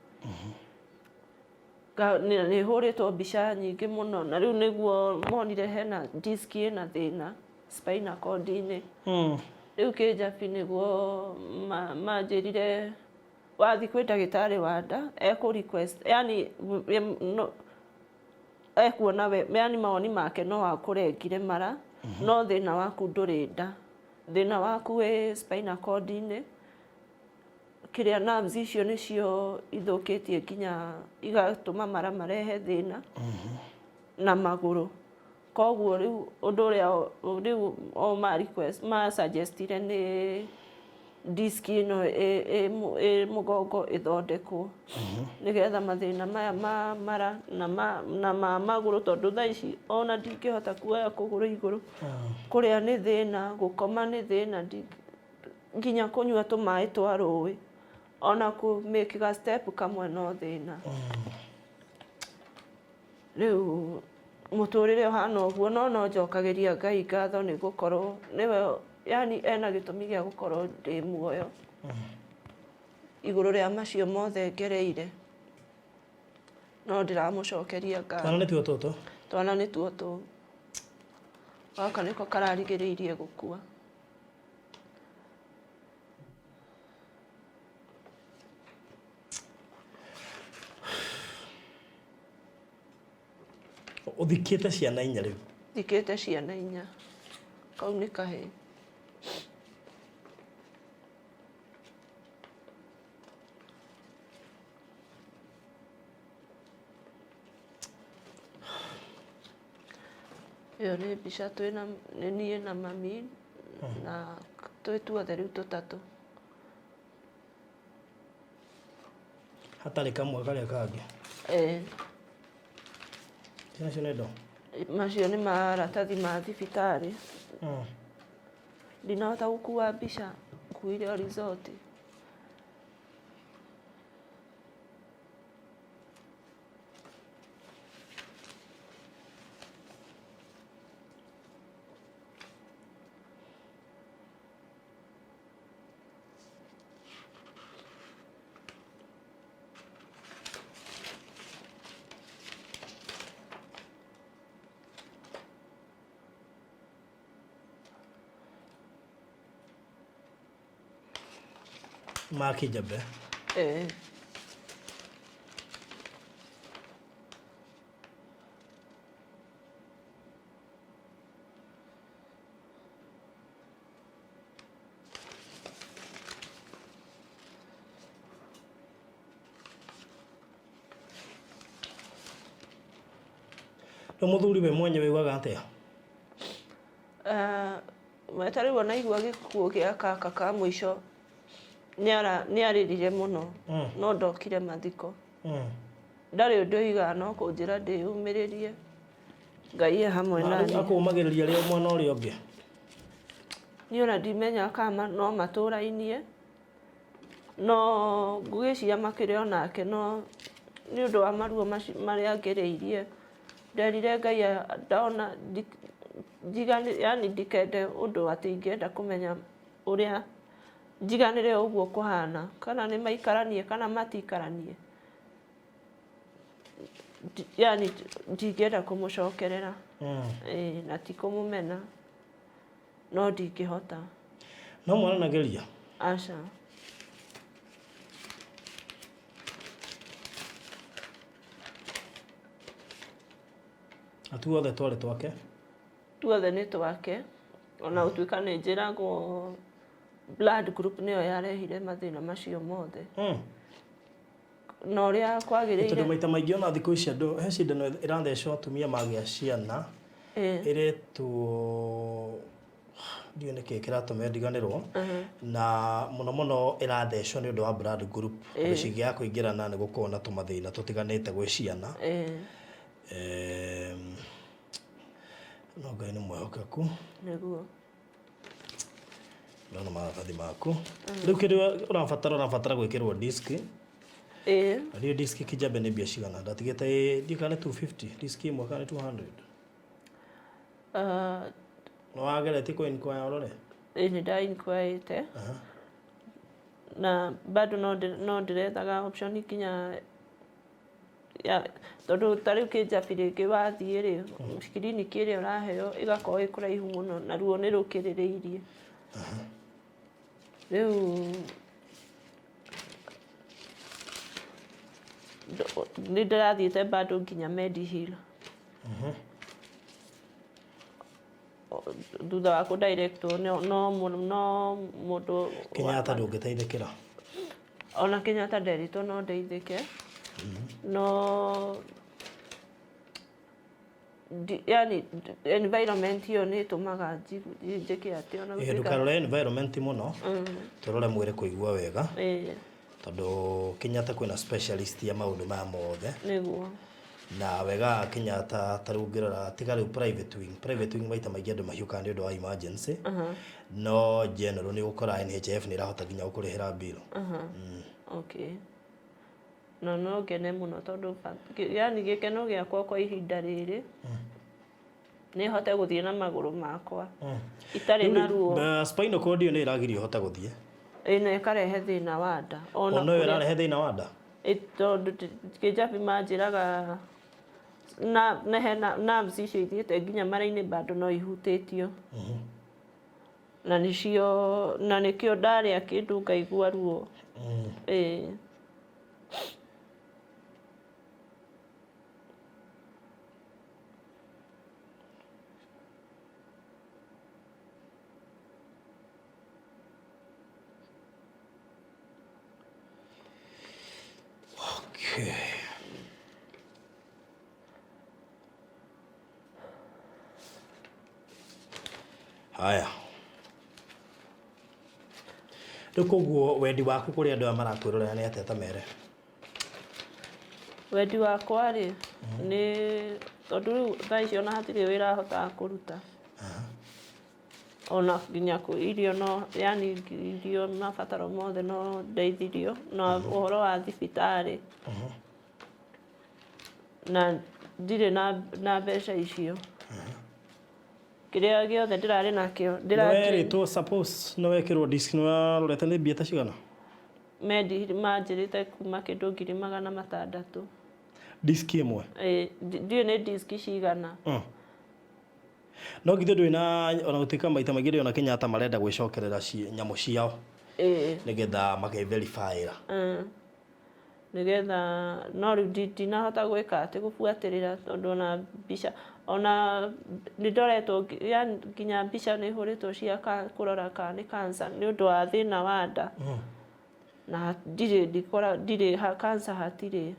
Nĩ hũrĩtwo mbica nyingĩ mũno na rĩu nĩguo monire hena disk ĩna thĩna spinal cord-inĩ. Rĩu kĩnjabi nĩguo manjĩrire wathiĩ kwĩ ndagĩtarĩ wa nda ekũ request yani no, ekuona we yani mawoni make no akũrengire mara, no thĩna waku ndũrĩ nda, thĩna waku wĩ spinal cord-inĩ, kĩrĩa nerves icio nĩcio ithũkĩtie nginya igatũma mara marehe thĩna na magũrũ. Koguo rĩu ũndũ ũrĩa rĩu o ma request ma suggestire nĩ disk ĩno ĩ mũgongo ĩthondekwo nĩgetha mathĩna maya ma mara na ma magũrũ, tondũ thaa ici ona ndingĩhota kuoya kũgũrũ igũrũ, kũrĩa nĩ thĩna, gũkoma nĩ thĩna, nginya kũnyua tũmaĩ twa rũĩ ona kũ make ga step kamwe no thĩna. Rĩu mũtũrĩre ũhana ũguo, no no njokagĩria Ngai ngatho nĩ gũkorwo nĩwe yani ena gĩtũmi gĩa gũkorwo ndĩ muoyo igũrũ rĩa macio mothe ngereire, no ndĩramũcokeria ngatho. Twana nĩtuo tũtũ? Twana nĩtuo tũũ. Gaka nĩko kararigĩrĩirie gũkua. Ũthikĩte ciana inya rĩu? Thikĩte ciana inya. Kau nĩ kahĩĩ. Ĩyo nĩ mbica twĩna nĩ niĩ na mami na twĩ tuothe rĩu tũtatũ. Hatarĩ kamwe karĩa kangĩ? Ĩĩ. Ciana icio nĩ ndo? Macio nĩ maratathi ma thibitarĩ. Ndinahota gũkua mbica, nguire o result. Ma Kijabe. Ĩĩ. Rĩu mũthuri we mwenyewe ugaga atĩa? Ta rĩu ona aigua gĩkuũ gĩa kaka ka mũico nĩarĩrire mũno no ndokire mathiko. Ndarĩ ũndũ oigaga no kũnjĩra ndĩyũmĩrĩrie Ngai e hamwe Na rĩu naniĩ. akũũmagĩrĩria rĩ mwena ũrĩa ũngĩ? Niĩ ona ndimenya kana no matũrainie no ngwĩciria makĩrĩ onake no nĩ ũndũ wa maruo macio marĩa ngereirie nderire Ngai ndona yani ndikende ũndũ atĩ ingĩenda kũmenya ũrĩa njiganĩre o ũguo kũhana kana nĩ maikaranie kana matikaranie yani ndingĩenda kũmũcokerera ĩĩ na ti kũmũmena no ndingĩhota. No mwaranagĩria? Aca. Na tuothe twarĩ twake? Tuothe nĩ twake ona gũtuĩka nĩ njĩragwo blood group nĩyo yarehire mathĩna macio mothe. Na ũrĩa kwagĩrĩire. Tondũ maita maingĩ ona thikũ ici andũ he cindano ĩrathecwo atumia magĩa ciana ĩretwo ndiũĩ nĩkĩ kĩratũma ndiganĩrwo na mũno mũno ĩrathecwo nĩ ũndũ wa blood group tondũ cingĩaga kũingĩrana nĩ gũkoragwo na tũmathĩna tũtiganĩte gwĩ ciana. No Ngai nĩ mwĩhokeku. Nĩguo. Ndona maratathi maku. Rĩu kĩrĩa ũrabatara ũrabatara gwĩkĩrwo disk. Ĩĩ. Na ndiũĩ disk Kijabe nĩ mbia cigana. Ndatigĩte ĩ ndiũĩ kana nĩ 250 disk ĩmwe kana nĩ 200. Nĩ wageretie kũ inquire ũrore? Ĩĩ nĩ nda inquire na bado no ndĩrethaga option nginya ya tondũ ta rĩu kĩnjabi rĩngĩ wathiĩ rĩ, kiriniki ĩrĩa ũraheo ĩgakorwo ĩ kũraihu mũno na ruo nĩ rũkĩrĩrĩirie. Rĩu nĩ ndĩrathiĩte bado nginya Mediheal. Thutha wa kũ direct wo no mũndũ. Kenyatta ndũngĩteithĩkĩra? Ona Kenyatta nderitwo no ndeithĩke no yani environment ĩyo nĩ ĩtũmaga njĩke atĩ ona Ĩĩ gũtuĩka ndũkarore environment mũno tũrore mwĩrĩ kũigua wega ĩĩ tondũ Kenyatta kwĩna specialist ya maũndũ maya mothe. Nĩguo. Na wega wa Kenyatta ta rĩu ũngĩrora tiga rĩu private wing, private wing maita maingĩ andũ mahiũkaga nĩ ũndũ wa emergency no general nĩ ũgũkora NHIF nĩ ĩrahota nginya gũkũrĩhĩra bill. Okay. Na no ngene mũno tondũ yani gĩkeno gĩakwa kwa ihinda rĩrĩ nĩ hote gũthiĩ na magũrũ makwa itarĩ na ruo. Na spinal cord ĩyo nĩ ĩragiria ũhote gũthiĩ? Ĩĩ na ĩkarehe thĩna wa nda. Ona ĩyo ĩrarehe thĩna wa nda? Ĩĩ tondũ kĩnjabi manjĩraga na hena nerves icio ithiĩte nginya mara-inĩ bado no ihutĩtio. Na nĩcio na nĩkĩo ndarĩa kĩndũ ngaigua ruo. Ĩĩ. Okay. Haya. Rĩu koguo wendi waku kũrĩ andũ aya marakwĩrorera nĩ atĩa ta mere? Wendi wakwa rĩ, nĩ tondũ rĩu thaa ici ona hatirĩ wĩra hotaga kũruta. Ona nginya irio no yani irio mabataro mothe no ndeithirio na ũhoro wa thibitarĩ. Na ndirĩ na mbeca icio. Kĩrĩa gĩothe ndĩrarĩ nakĩo ndĩra. Nĩwerĩtwo suppose nĩwekĩrwo disc nĩwarorete nĩ mbia ta cigana? Mendi manjĩrĩte kuma kĩndũ 600,000. Disc ĩmwe? Ĩĩ, ndiũĩ nĩ disc cigana. No githĩ ndũrĩ na ona gũtuĩka maita maingĩ ndĩrona Kenyatta marenda gwĩcokerera nyamũ ciao. Ĩĩ. Nĩgetha makeverifyĩra. Nĩgetha no rĩu ndinahota gwĩka atĩ gũbuatĩrĩra, tondũ ona mbica ona nĩ ndoretwo, yani nginya mbica nĩ hũrĩtwo cia kũrora kana nĩ cancer nĩ ũndũ wa thĩna wa nda, na ndirĩ ndikora ndirĩ cancer hatirĩ.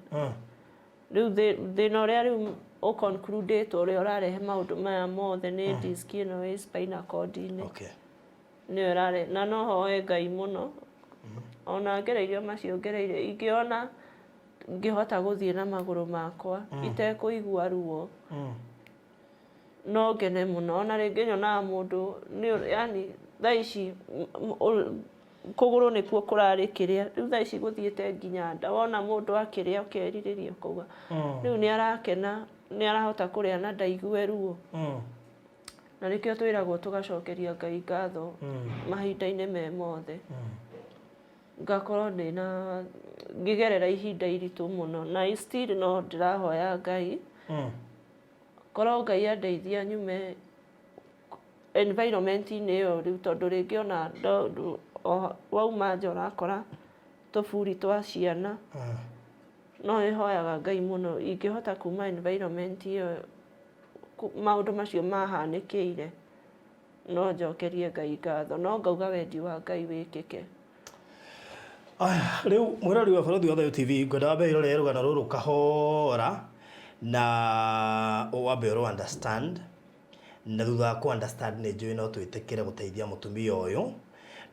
Rĩu thĩna ũrĩa rĩu ũconcludĩtwo ũrĩa ũrarehe maũndũ maya mothe nĩ disc ĩno ĩ spinal cord-inĩ. Nĩyo ĩrare, na no hoe Ngai mũno ona ngereirio macio ngereire, ingĩona ngĩhota gũthiĩ na magũrũ makwa itekũigua ruo, no ngene mũno. Ona rĩngĩ nyonaga mũndũ nĩ yani thaa ici kũgũrũ nĩkuo kũrarĩ kĩrĩa, rĩu thaa ici gũthiĩte nginya nda. Wona mũndũ akĩrĩa ũkerirĩria, ũkauga rĩu nĩ arakena, nĩ arahota kũrĩa na ndaigue ruo. Na nĩkĩo twĩragwo tũgacokeria Ngai ngatho mahinda-inĩ me mothe. Ngakorwo ndĩna ngĩgerera ihinda iritũ mũno, na still no ndĩrahoya Ngai, korwo Ngai andeithia nyume environment-inĩ ĩyo rĩu, tondũ rĩngĩ ona wauma nja ũrakora tũburi twa ciana. No ĩhoyaga Ngai mũno ingĩhota kuma environment ĩyo maũndũ macio mahanĩkĩire, no njokerie Ngai ngatho, no ngauga wendi wa Ngai wĩkĩke. Aya, rĩu mwĩrori wa Barũthi wa Thayũ TV, ngwenda wambe wĩrorere rũgano rũrũ kahora na wambe ũrũ understand, na thutha wa kũ understand nĩ njũĩ no twĩtĩkĩre gũteithia mũtumia ũyũ,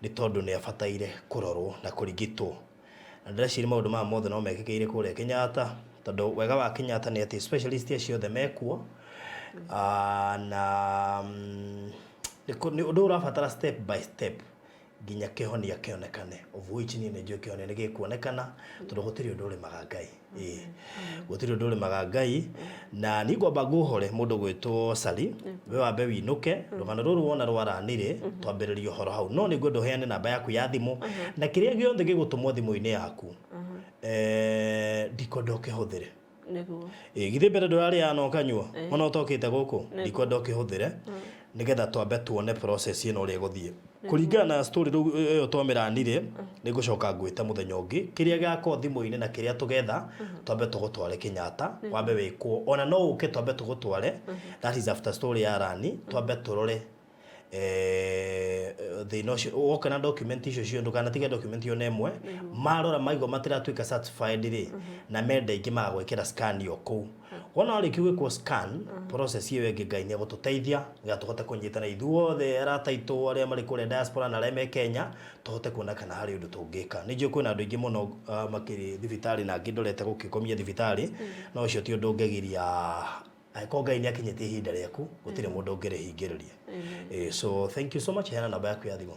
nĩ tondũ nĩ abataire kũrorwo na kũrigitwo. Na ndĩreciria maũndũ maya mothe no mekĩkĩire kũrĩa Kenyatta, tondũ wega wa Kenyatta nĩ atĩ specialist acio othe mekuo. Na nĩ ũndũ ũrabatara step by step nginya kĩhonia kĩonekane, of which niĩ nĩ njũĩ kĩhonia nĩ gĩkuonekana, tondũ gũtirĩ ũndũ ũremaga Ngai. Ĩĩ, gũtirĩ ũndũ ũremaga Ngai. Na niĩ ngwamba ngũhore mũndũ gwĩtwo Sally, we wambe winũke rũgano rũrũ wona rwaranire, twambĩrĩrie ũhoro hau. No nĩ ngwenda ũheane namba yaku ya thimũ na kĩrĩa gĩothe gĩgũtũmwo thimũ-inĩ yaku, ndikwenda ũkĩhũthĩre. Nĩguo. Ĩ githĩ mbere ndũrarĩaga na ũkanyua ona ũtokĩte gũkũ? Ndikwenda ũkĩhũthĩre nĩgetha twambe tuone process ĩno ũrĩa ĩgũthiĩ kũringana na story rĩu ĩyo twamĩranire. Nĩ ngũcoka ngwĩte mũthenya ũngĩ kĩrĩa gĩgakorwo thimũ-inĩ na kĩrĩa tũgetha, twambe tũgũtware Kenyatta, wambe wĩkwo. Ona no ũke twambe tũgũtware, that is after story ya rani, twambe tũrore thĩna ũcio. Woka na document icio ciothe, ndũkanatige document ona ĩmwe. Marora maigua matiratuĩka satisfied rĩ, na menda ingĩ, magagwĩkĩra scan o kũu. Wona warĩkia gwĩkwo scan, process ĩyo ĩngĩ Ngai nĩ egũtũteithia nĩgetha tũhote kũnyitana ithuothe, arata aitũ arĩa marĩ kũrĩa diaspora na arĩa me Kenya, tũhote kuona kana harĩ ũndũ tũngĩka. Nĩ njũĩ kwĩna andũ aingĩ mũno makĩrĩ thibitarĩ na angĩ ndorete gũkĩkomia thibitarĩ, no ũcio ti ũndũ ũngĩgiria. Angĩkorwo Ngai nĩ akinyĩtie ihinda rĩaku, gũtirĩ mũndũ ũngĩrĩhingĩrĩria. So thank you so much. Heana namba yaku ya thimũ.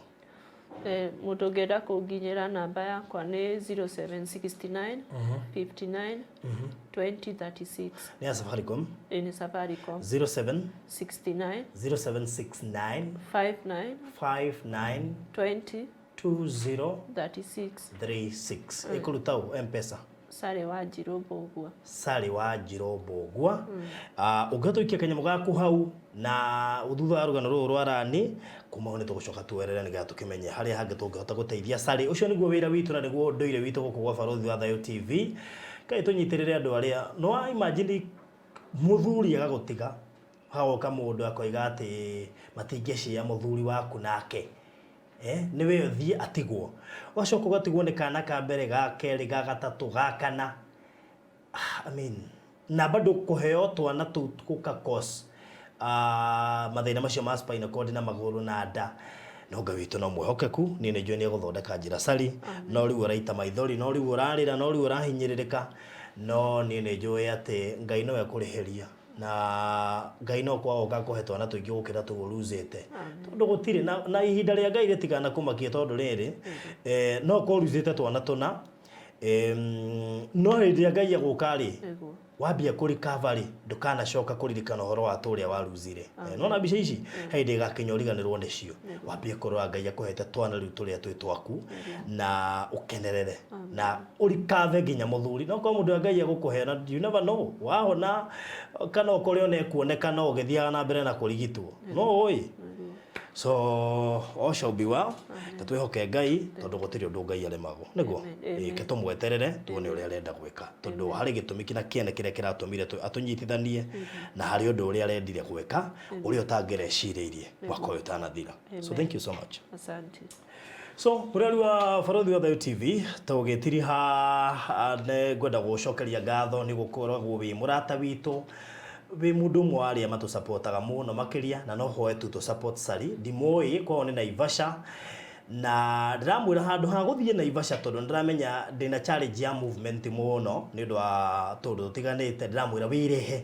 Mũndũ ũngĩenda kũnginyĩra, namba yakwa nĩ 0769 59 20 36. Nĩ ya Safaricom? Ĩ, nĩ Safaricom. 07 69 0769 59 59 20 20 36. 36. Ĩkũruta ũ M-Pesa? Sally wa Njirũ Mbũgua. Sally wa Njirũ Mbũgua. Ũngĩhota gũikia kanyamũ gaku hau na thutha wa rũgano rũrũ rwa rani, kuma hau nĩ tũgũcoka tuerere nĩgetha tũkĩmenye harĩa hangĩ tũngĩhota gũteithia Sally. Ũcio nĩguo wĩra witũ na nĩguo ũndũire witũ gũkũ gwa Barũthi wa Thayũ TV. Kaĩ tũnyitĩrĩre andũ arĩa no wa imagine mũthuri agagũtiga, hagoka mũndũ akoiga atĩ matingĩcia mũthuri waku nake, nĩwe ũthiĩ atigwo, ũgacoka ũgatigwo nĩ kana ka mbere, ga kerĩ, ga gatatũ, ga kana. I mean, na bado kũheo twana tũu gũka cause mathĩna macio ma spinal cord na magũrũ na nda. No Ngai witũ no mwĩhokeku, niĩ nĩ njũĩ nĩ egũthondeka njĩra. Sally, no rĩu ũraita maithori, no rĩu ũrarĩra, no rĩu ũrahinyĩrĩrĩka, no niĩ nĩ njũĩ atĩ Ngai nowe kũrĩhĩria, na Ngai no kwagoka kũhe twana tũingĩ gũkĩra tũu ũruzĩte, tondũ gũtirĩ na ihinda rĩa Ngai rĩtigana kũmakia, tondũ rĩrĩ no korwo ũruzĩte twana tũna, no hĩndĩ ĩrĩa Ngai egũka rĩ, wambia kũ recover rĩ, ndũkanacoka kũririkana ũhoro wa tũrĩa waruzire. Nona mbica ici, he hĩndĩ ĩgakinya ũriganĩrwo nĩcio, wambie kũrora Ngai akũhete twana rĩu tũrĩa twĩ twaku na ũkenerere na ũrikave nginya mũthuri. No korwo mũndũ wa Ngai egũkũhe, na you never know, wahona kana ũkore ona ekuonekana ũgĩthiaga na mbere na kũrigitwo, no ũĩ. So all shall be well. Ke twĩhoke Ngai tondũ gũtirĩ ũndũ Ngai aremagwo nĩguo. Amen, amen. Ĩĩ, ke tũmweterere tuone ũrĩa arenda gwĩka, tondũ harĩ gĩtũmi kĩna kĩene kĩrĩa kĩratũmire atũnyitithanie, na harĩ ũndũ ũrĩa arendire gwĩka ũrĩa ũtangĩrecirĩirie mwaka ũyũ ũtanathira. So thank you so much. Asante. So mũrori wa Barũthi wa Thayũ TV, tũgĩtiriha, nĩ ngwenda gũcokeria ngatho nĩ gũkoragwo wĩ mũrata witũ, wĩ mũndũ ũmwe wa arĩa matũsapotaga mũno makĩria, na no hoe tu tũ support Sari. Ndimũĩ kwao nĩ Naivasha, na ndĩramwĩra handũ ha gũthiĩ Naivasha, tondũ nĩndĩramenya ndĩna challenge ya movement mũno nĩ ũndũ wa tũndũ tũtiganĩte, ndĩramwĩra wĩrehe.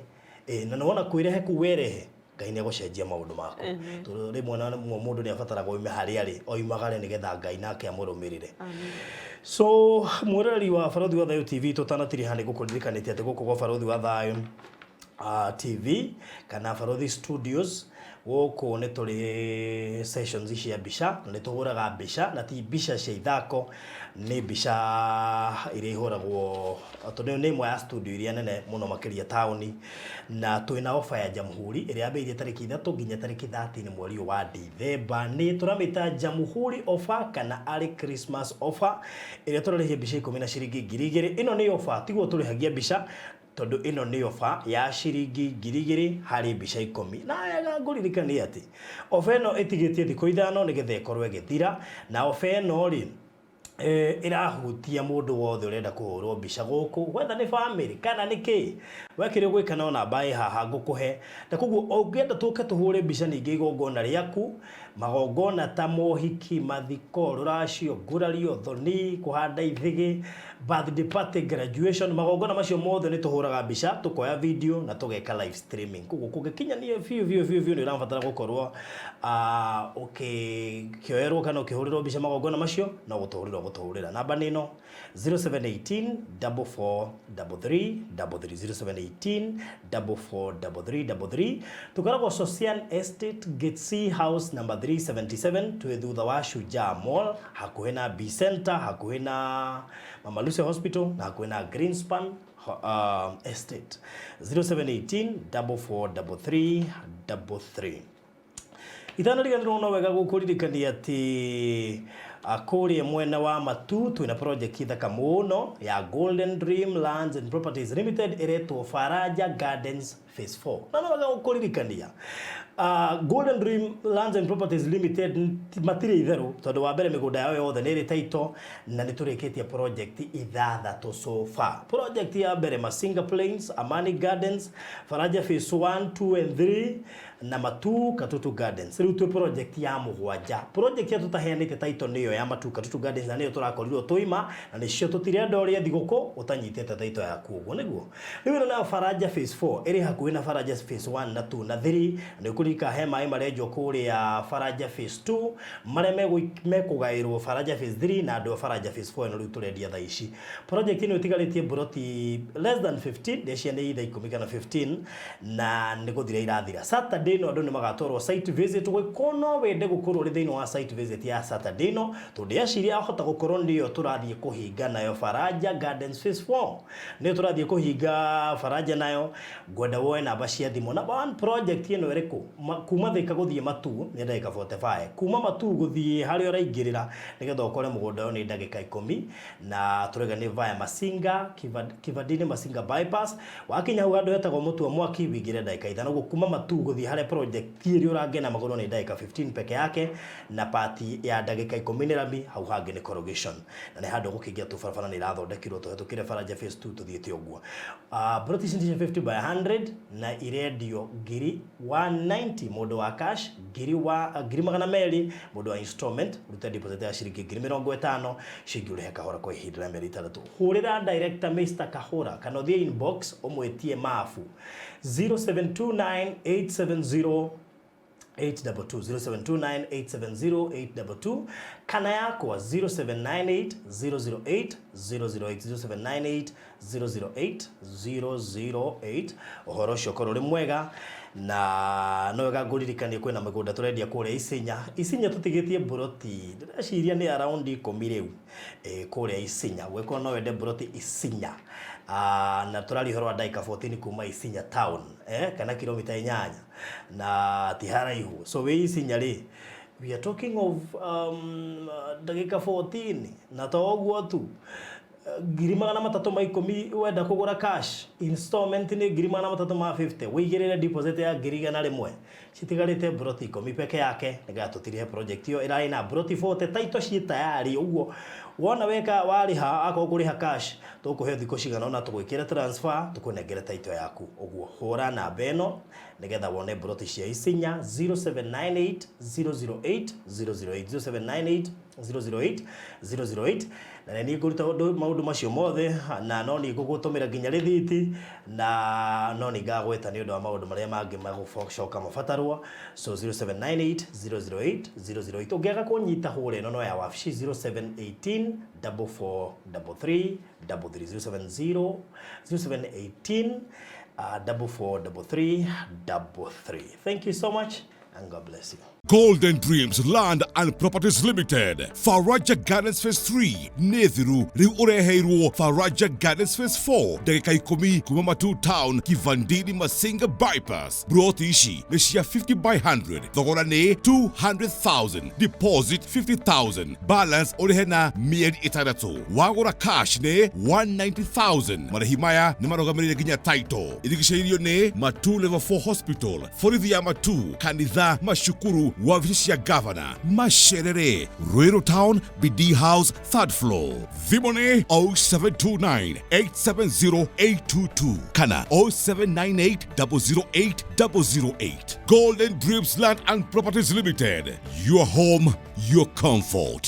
Ĩ, na nĩwona kwĩrehe kũu werehe, Ngai nĩ egũcenjia maũndũ maku, tondũ rĩmwe na rĩmwe mũndũ nĩ abataraga oime harĩa arĩ, oimagare nĩgetha Ngai nake amũrũmĩrĩre. So mwĩroreri wa Barũthi wa Thayũ TV, tũtanatiriha nĩ gũkũririkanĩtie atĩ gũkũ gwa Barũthi wa Thayũ TV kana Barũthi Studios, gũkũ nĩ tũrĩ sessions cia mbica, na nĩ tũhũraga mbica, na ti mbica cia ithako, nĩ mbica iria ihũragwo, tondũ nĩ ĩmwe ya studio iria nene mũno makĩria taũni. Na twĩna ofa ya Jamhuri ĩrĩa yambĩrĩirie tarĩki 3 nginya tarĩki 30 mweri ũyũ wa Dithemba. Nĩ tũramĩta Jamhuri offer kana arĩ Christmas offer, ĩrĩa tũrarĩhia mbica 10 na ciringi 2000. Ĩno nĩ offer, tiguo tũrĩhagia mbica, tondũ ĩno nĩ ofa ya ciringi 2000 harĩ mbica 10. Na wega ngũririkanie atĩ ofa ĩno ĩtigĩtie thikũ 5 nĩgetha ĩkorwo ĩgĩthira. Na ofa ĩno rĩ, ĩrahutia mũndũ wothe ũrenda kũhũrwo mbica gũkũ, whether nĩ family kana nĩ kĩ. We kĩrĩa ũgwĩka, no namba ĩ haha ngũkũhe, na koguo ũngĩenda tũke tũhũre mbica ningĩ igongona rĩaku, magongona ta mohiki, mathiko, rũracio, ngurario, thoni, kũhanda ithĩgĩ, birthday party, graduation, magongona macio mothe nĩ tũhũraga mbica, tũkoya video na tũgeka live streaming. Koguo kũngĩkinyania biũ biũ biũ biũ nĩ ũrabatara gũkorwo ũkĩoerwo kana ũkĩhũrĩrwo mbica magongona macio, no gũtũhũrĩra ũgũtũhũrĩra. Namba nĩ ĩno: 0718 44 33 33, 0718 44 33 33. Tũkoragwo Socian Estate, Gate C, house number 377. Twĩ thutha wa Shujaa Mall, hakuhĩ na B Center, hakuhĩ na Mama Lucy Hospital na hakuhĩ na Greenspan Estate. 0718 44 33 33. Itanariganĩrwo, no wega gũkũririkania atĩ kũrĩa mwena wa Matu twĩna project thaka mũno ya Golden Dream Lands and Properties Limited ĩretwo Faraja Gardens Phase 4. Na no wega gũkũririkania, Golden Dream Lands and Properties Limited matirĩ itherũ, tondũ wa mbere mĩgũnda yao yothe nĩ ĩrĩ title, na nĩ tũrĩkĩtie project ithathatũ so far. Project ya mbere, Masinga Plains, Amani Gardens, Faraja Phase 1, 2 and 3 na Matu Katutu Gardens. Rĩu twĩ project ya mũgwanja. Project ya tũtaheanĩte title nĩyo ya Matu Katutu Gardens, na nĩyo tũrakorirwo tũima, na nĩcio tũtirenda ũrĩa thigũkũ ũtanyitĩte title yaku. Ũguo nĩguo rĩu ĩno nayo Faraja Phase 4 ĩrĩ hakuhĩ na Faraja Phase 1 na 2 na 3. Nĩ ũkũririkana he maĩ marenjwo kũrĩa Faraja Phase 2 marĩa mekũgaĩrwo Faraja Phase 3 na andũ a Faraja Phase 4 ĩno rĩu tũrendia thaa ici. Project ĩno ĩtigarĩtie mburoti less than 15, ndeciria nĩ itha 10 kana 15, na nĩ gũthira irathira. Saturday ĩno andũ nĩ magatwarwo site visit. Gwĩko no wende gũkorwo ũrĩ thĩinĩ wa site visit ya Saturday ĩno, tondũ ndĩreciria ahota gũkorwo nĩyo tũrathiĩ kũhinga nayo Faraja Gardens Phase 4, nĩyo tũrathiĩ kũhinga Faraja nayo. Ngwenda woe namba cia thimũ. Number one, project ĩno ĩrĩkũ? Kuma Thika gũthiĩ Matu nĩ ndagĩka 45. Kuma Matu gũthiĩ harĩa ũraingĩrĩra nĩgetha ũkore mũgũnda ũyũ nĩ ndagĩka 10, na tũrauga nĩ via Masinga, Kivandini Masinga bypass. Wakinya hau handũ hetagwo Mũtua Mwaki, wĩingĩre ndagĩka 5. Ũguo kuma Matu gũthiĩ harĩa project ĩrĩ ũrangĩ na magũrũ nĩ ndagĩka 15 peke yake, na pati ya ndagĩka 10 nĩ rami, hau hangĩ nĩ corrugation, na nĩ handũ gũkĩingĩra tu. Barabara nĩ irathondekirwo tũhetũkĩre Faraja Phase 2 tũthiĩte ũguo. Ploti ici nĩ 50 by 100 na irendio ngiri 190 mũndũ wa cash, 200,000 mũndũ wa installment. Rute deposit ya ciringi 50,000, ciringi ũrĩhe kahora kwa ihinda rĩa mĩeri 6. Hũrĩra director Mr. Kahũra kana ũthiĩ inbox ũmwĩtie mabu 0729 870 822, 0729 870 822, kana yakwa 0798 008 008, 0798 008 008. Ũhoro ũcio ũkorwo ũrĩ mwega. Na no wega ngũririkanie kwĩna mĩgũnda tũrendia kũrĩa Isinya. Isinya tũtigĩtie mburoti, ndĩreciria nĩ around 10 rĩu, kũrĩa Isinya. Gwĩkorwo no wende mburoti Isinya, na tũraria ũhoro wa ndagĩka 14 kuma Isinya town, kana kilomita 8, na ti haraihu. So wĩ Isinya rĩ, We are talking of ndagĩka 14 na to ũguo tu, 310,000 wenda kũgũra cash, installment nĩ 350,000, wĩigĩrĩre deposit ya 100,000. Citigarĩte mburoti 10 peke yake nĩgetha tũtirihe project ĩyo ĩrarĩ na mburoti 40, title ciĩ tayari. Ũguo wona weka warĩha, akorwo kũrĩha cash, tũkũhe thikũ cigana ũna tũgwĩkĩre transfer, tũkũnengere title yaku. Ũguo hũra namba ĩno nĩgetha wone mburoti cia Isinya, 0798 008 008, 0798 008 008. Na nĩ niĩ ngũruta maũndũ macio mothe, na no niĩ ngũgũtũmĩra nginya rĩthiti, na no nĩ ngagwĩta nĩ ũndũ wa maũndũ marĩa mangĩ magũcoka mabatarwo. So 0798 008 008. Ũngĩaga kũnyita, hũra ĩno no ya wabici, 0718 44 33 33, 070 0718 44 33 33. Thank you so much and God bless you. Golden Dreams Land and Properties Limited, Faraja Gardens Phase 3 nĩ thiru, rĩu ũreheirwo Faraja Gardens Phase 4, ndagĩka 10 kuma Matu Town, Kivandini Masinga Bypass. Broti ici nĩ cia 50 by 100, thogora nĩ 200,000, deposit 50,000, balance ũrĩhe na mĩeri 6. Wagũra cash nĩ 190,000. Marĩhi maya nĩ marũgamĩrĩire nginya title. Irigicĩirio nĩ Matu Level 4 Hospital, borithi ya Matu, kanitha, macukuru, wabici cia gavana, Masherere, Ruiru Town, BD House, third floor. Thimũ nĩ 0729 870 822 kana 0798 008 008. Golden Dreams Land and Properties Limited. Your home, your comfort.